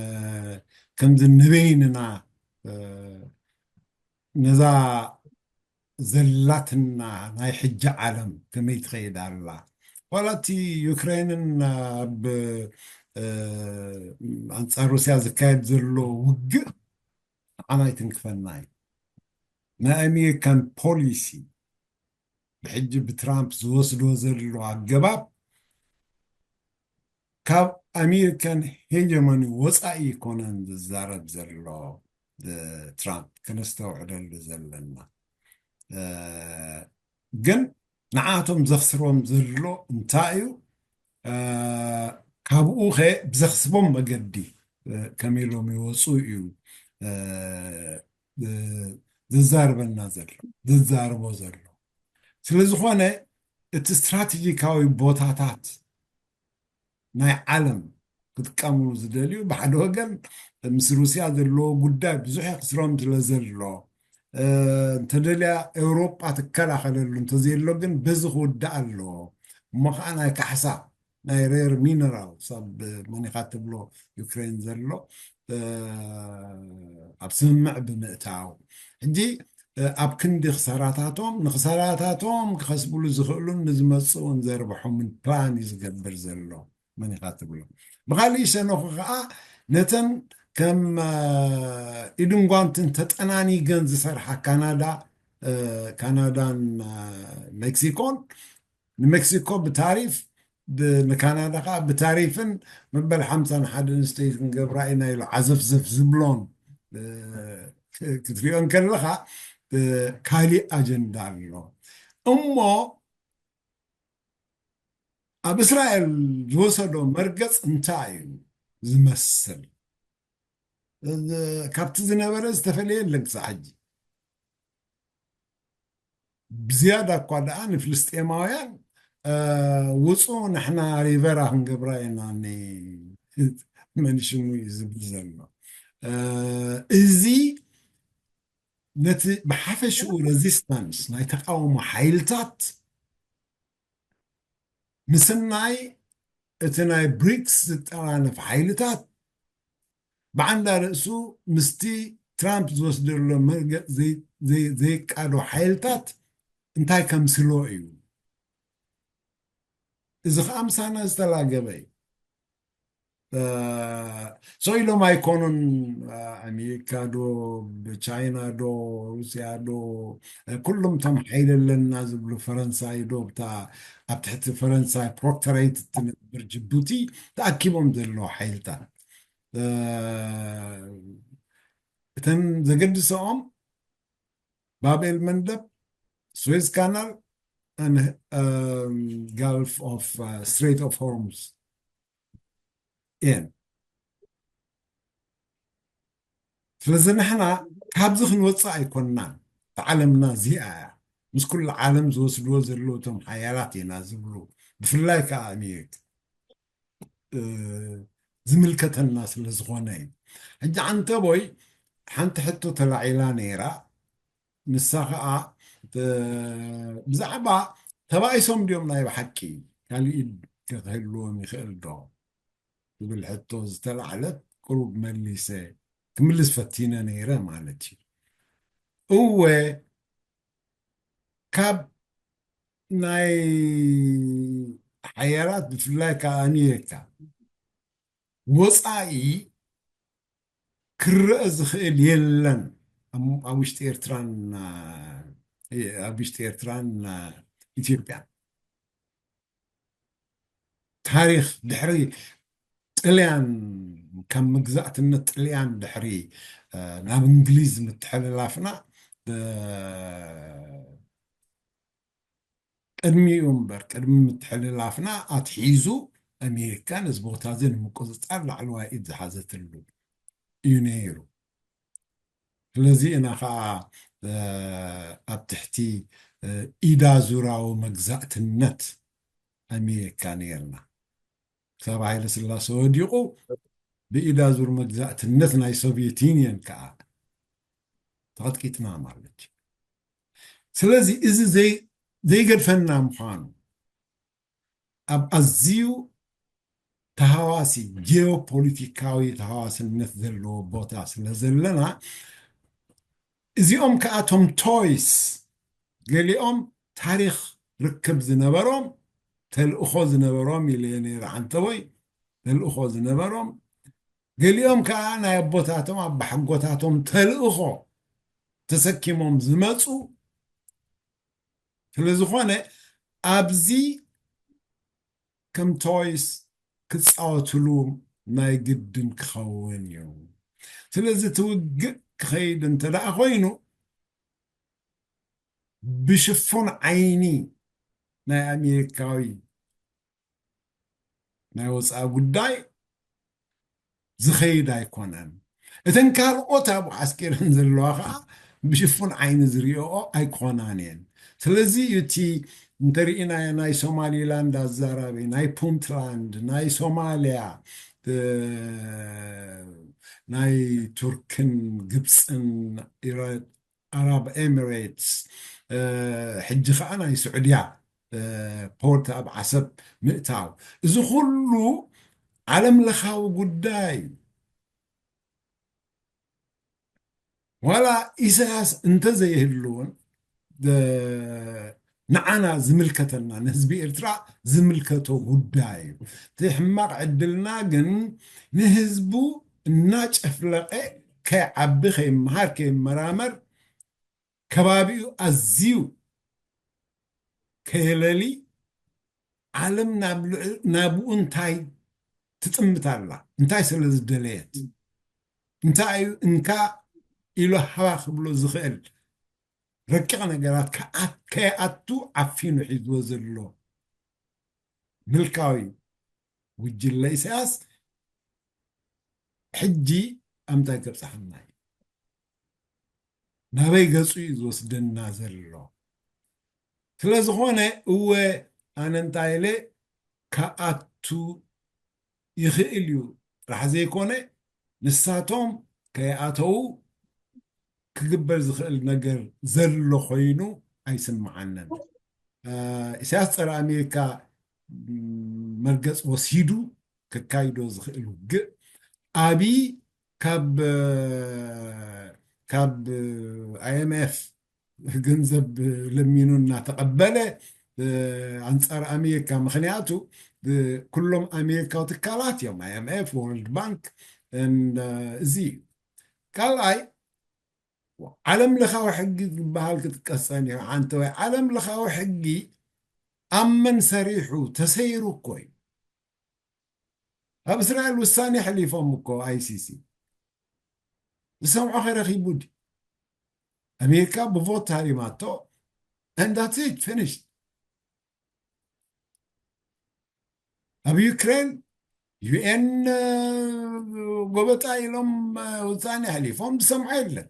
ከምዚ ንበይንና፣ እ፣ ነዛ ዘላትና ናይ ሕጂ ዓለም ከመይ ትኸይድ ኣላ? ዋላ እቲ ዩክሬንን ኣብ፣ እ፣ ኣንጻር ሩስያ ዝካየድ ዘሎ ውግእ ንዓና ኣይትንክፈና እዩ። ናይ ኣሜሪካን ፖሊሲ ብሕጂ ብትራምፕ ዝወስዶ ዘሎ ኣገባብ ካብ ኣሜሪካን ሄጀሞኒ ወጻኢ ኣይኮነን ዝዛረብ ዘሎ፣ እ፣ ትራምፕ፣ ከነስተውዕለሉ ዘለና። እ፣ ግን ንዓቶም ዘኽስሮም ዘሎ እንታይ እዩ? እ፣ ካብኡ ኸ ብዘኽስቦም መገዲ፣ እ፣ ከመይ ኢሎም ይወፁ እዩ፣ እ፣ እ፣ ዝዛረበና ዘሎ፣ ዝዛረቦ ዘሎ። ስለ ዝኾነ እቲ ስትራቴጂካዊ ቦታታት ናይ ዓለም ክጥቀምሉ ዝደልዩ፣ ብሓደ ወገን ምስ ሩስያ ዘለዎ ጉዳይ ብዙሕ የኽስሮም ስለ ዘሎ፣ እ፣ እንተደልያ ኤውሮጳ ትከላኸለሉ እንተዘየሎ ግን በዚ ክውዳእ ኣለዎ። እሞ ከዓ ናይ ካሕሳ፣ ናይ ሬር ሚነራል፣ ሰብ መን ኢኻ ትብሎ ዩክሬን ዘሎ፣ እ፣ ኣብ ስምምዕ ብምእታው፣ ሕጂ፣ እ፣ ኣብ ክንዲ ክሳራታቶም፣ ንክሳራታቶም ክኸስብሉ ዝኽእሉን ንዝመጽኡን ዘርብሖምን ፕላን እዩ ዝገብር ዘሎ። መን ኢኻ ትብሎ? ብኻሊእ ሸነኹ ከዓ ነተን ከም፣ እ፣ ኢድን ጓንትን ተጠናኒገን ዝሰርሓ ካናዳ፣ እ፣ ካናዳን፣ እ፣ ሜክሲኮን፣ ንሜክሲኮ ብታሪፍ፣ ብ-፣ ንካናዳ ከዓ ብታሪፍን መበል ሓምሳን ሓደ ኣንስተይቲ ክንገብራ ኢና ኢሉ ዓዘፍዘፍ ዝብሎን፣ እ፣ ክ-፣ ክትሪኦ እንከለኻ፣ እ፣ ካሊእ ኣጀንዳ ኣሎ። እሞ ኣብ እስራኤል ዝወሰዶ መርገጽ እንታይ እዩ ዝመስል? እ፣ ካብቲ ዝነበረ ዝተፈለየ የለን ክሳዕ ሕጂ። ብዝያዳ እኳ ደኣ ንፍልስጤማውያን፣ እ፣ ውጹ ንሕና ሪቨራ ክንገብራ ኢና ኒ-፣ መን ሽሙ እዩ ዝብል ዘሎ። እ፣ እዚ ነቲ ብሓፈሽኡ ሬዚስታንስ ናይ ተቃውሞ ሓይልታት ምስናይ እቲ ናይ ብሪክስ ዝጠራነፍ ሓይልታት ብዓንዳ ርእሱ ምስቲ ትራምፕ ዝወስደሎ መርገጽ ዘይ-፣ ዘይ-፣ ዘይቃዶ ሓይልታት እንታይ ከምስሎ እዩ። እዚ ከዓ ምሳና ዝተላገበ እዩ። ሶ ኢሎም ኣይኮኑን። ኣሜሪካ ዶ፣ ብቻይና ዶ፣ ሩስያ ዶ፣ ኩሎም እቶም ሓይሊ ኣለና ዝብሉ፣ ፈረንሳይ ዶ፣ ብታ ኣብ ትሕቲ ፈረንሳይ ፕሮክተሬት እትነብር ጅቡቲ ተኣኪቦም ዘለዉ ሓይልታት፣ እተን ዘገድሰኦም ባብኤል መንደብ፣ ስዌዝ ካናል፣ ጋልፍ ኦፍ፣ ስትሬት ኦፍ ሆርሙዝ እየን። ስለዚ ንሕና ካብዚ ክንወፅእ ኣይኮንናን። ዓለምና እዚኣ እያ። ምስ ኩሉ ዓለም ዝወስድዎ ዘለዉ እቶም ሓያላት ኢና ዝብሉ፣ ብፍላይ ከዓ ኣሜሪካ ዝምልከተና ስለ ዝኾነ እዩ። ሕጂ ዓንተቦይ ሓንቲ ሕቶ ተላዒላ ነይራ። ንሳ ኸዓ ብዛዕባ ተባኢሶም ድዮም ናይ ብሓቂ፣ ካልእ ኢድ ክህልዎም ይኽእል ዶ ዝብል ሕቶ ዝተላዕለት ቅሩብ መሊሰ ክምልስ ፈቲነ ነይረ ማለት እዩ። እወ፣ ካብ ናይ ሓያላት ብፍላይ ካብ ኣሜሪካ ወፃኢ ክረአ ዝኽእል የለን። ኣብ ውሽጢ ኤርትራን ኣብ ውሽጢ ኤርትራን ኢትዮጵያን ታሪኽ ድሕሪ ጥልያን፣ ካብ መግዛእትነት ጥልያን ድሕሪ ናብ እንግሊዝ ምትሕልላፍና ቅድሚኡ እምበር፣ ቅድሚ ምትሕልላፍና ኣትሒዙ ኣሜሪካ ነዚ ቦታ እዚ ንምቁፅፃር ላዕለዋይ ኢድ ዝሓዘትሉ እዩ ነይሩ። ስለዚ ኢና ከዓ ኣብ ትሕቲ ኢዳ ዙራዊ መግዛእትነት ኣሜሪካ ነይርና። ክሳብ ሃይለ ስላሰ ወዲቑ ብኢዳ ዙር መግዛእትነት ናይ ሶቪየት ዩኒየን ከዓ ተቐጥቂጥና ማለት እዩ። ስለዚ እዚ ዘይገድፈና ምዃኑ፣ ኣብ ኣዝዩ ተሃዋሲ ጂኦፖለቲካዊ ተሃዋስነት ዘለዎ ቦታ ስለ ዘለና፣ እዚኦም ከዓ እቶም ቶይስ፣ ገሊኦም ታሪኽ ርክብ ዝነበሮም፣ ተልእኾ ዝነበሮም ኢለ ነይረ፣ ዓንተቦይ፣ ተልእኾ ዝነበሮም፣ ገሊኦም ከዓ ናይ ኣቦታቶም ኣባሓጎታቶም ተልእኾ ተሰኪሞም ዝመፁ ስለ ዝኾነ፣ ኣብዚ ከም ቶይስ ክፃወትሉ ናይ ግድን ክኸውን እዩ። ስለዚ እቲ ውግእ ክኸይድ እንተ ደኣ ኮይኑ፣ ብሽፉን ዓይኒ ናይ ኣሜሪካዊ ናይ ወፃኢ ጉዳይ ዝኸይድ ኣይኮነን። እተን ካልኦት ኣብኡ ዓስኪረን ዘለዋ ከዓ ብሽፉን ዓይኒ ዝሪኦ ኣይኮናን እየን። ስለዚ እቲ እንተሪኢና ናይ ሶማሊላንድ ኣዛራቢ፣ ናይ ፑንትላንድ፣ ናይ ሶማሊያ፣ ናይ ቱርክን ግብፅን፣ ኣራብ ኤሚሬትስ፣ ሕጂ ከዓ ናይ ስዑድያ ፖርት ኣብ ዓሰብ ምእታው፣ እዚ ኩሉ ዓለም ለኻዊ ጉዳይ እዩ። ዋላ ኢሳያስ እንተዘይህልውን ንዓና ዝምልከተና፣ ንህዝቢ ኤርትራ ዝምልከቶ ጉዳይ እዩ። እቲ ሕማቕ ዕድልና ግን ንህዝቡ እናጨፍለቐ ከይዓቢ፣ ከይመሃር፣ ከይመራመር፣ ከባቢኡ ኣዝዩ ከየለሊ፣ ዓለም ናብ ልዕ-፣ ናብኡ እንታይ ትጥምት ኣላ? እንታይ ስለ ዝደለየት? እንታይ እዩ እንካ ኢሉ ሃባ ክብሎ ዝኽእል ረቂቕ ነገራት ከኣ-፣ ከይኣቱ ዓፊኑ ሒዝዎ ዘሎ ምልካዊ ጉጅለ ኢሳያስ ሕጂ ኣብ ምንታይ ከብጽሓና እዩ? ናበይ ገጹ እዩ ዝወስደና ዘሎ? ስለ ዝኾነ፣ እወ፣ ኣነ እንታይ ኢለ ክኣቱ ይኽእል እዩ ጥራሕ ዘይኮነ፣ ንሳቶም ከይኣተዉ ክግበር ዝኽእል ነገር ዘሎ ኮይኑ ኣይስምዓንን። እ፣ ኢሳያስ ጸረ ኣሜሪካ መርገጽ ወሲዱ ከካይዶ ዝኽእል ውግእ፣ ኣብይ ካብ፣ ካብ ኣይ ኤም ኤፍ ገንዘብ ለሚኑ እናተቐበለ ኣንፃር ኣሜሪካ። ምክንያቱ ኩሎም ኣሜሪካዊ ትካላት እዮም፣ ኣይኤምኤፍ፣ ወርልድ ባንክ። እዚ እዩ። ካልኣይ፣ ዓለም ለኻዊ ሕጊ ዝበሃል ክጥቀስ ጸኒሑ። ሓንቲ ወይ ዓለም ለኻዊ ሕጊ ኣብ መን ሰሪሑ? ተሰይሩ እኮ እዩ። ኣብ እስራኤል ውሳኔ ሕሊፎም እኮ፣ ኣይሲሲ ዝሰምዖ ከረኺቡ ድዩ? ኣሜሪካ ብቮት ሃሪማቶ። And that's it, finished። ኣብ ዩክሬን ዩኤን ጎበጣ ኢሎም ውሳኔ ኣሕሊፎም ዝሰምዖ የለን።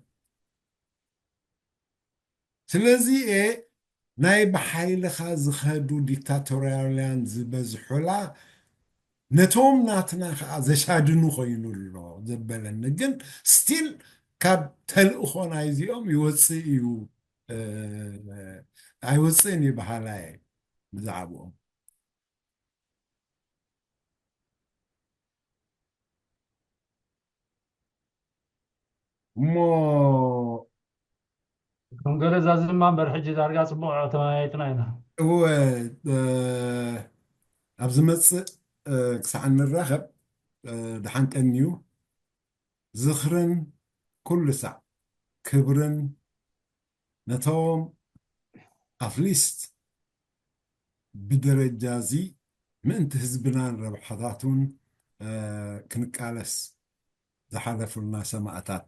ስለዚ እየ ናይ ብሓይልኻ ዝኸዱ ዲክታቶርያውያን ዝበዝሑላ ነቶም ናትና ከዓ ዘሻድኑ ኮይኑ ኣሎ ዘበለኒ። ግን ስቲል ካብ ተልእኾ ናይዚኦም ይወፅእ እዩ፣ እ፣ ኣይወፅእን እዩ በሃላይ ብዛዕባኦም። እሞ ከም ገለ ዛዝማ እምበር ሕጂ ዳርጋ ጽቡቕ ተመያይጥና ኢና። እወ፣ እ፣ ኣብ ዝመጽእ፣ እ፣ ክሳዕ እንራኸብ፣ እ፣ ደሓን ቀንዩ። ዝኽርን ኩሉ ሳዕ ክብርን ነቶም ኣትሊስት ብደረጃ እዚ ምእንቲ ህዝብናን ረብሓታቱን፣ እ፣ ክንቃለስ ዝሓለፉልና ሰማእታት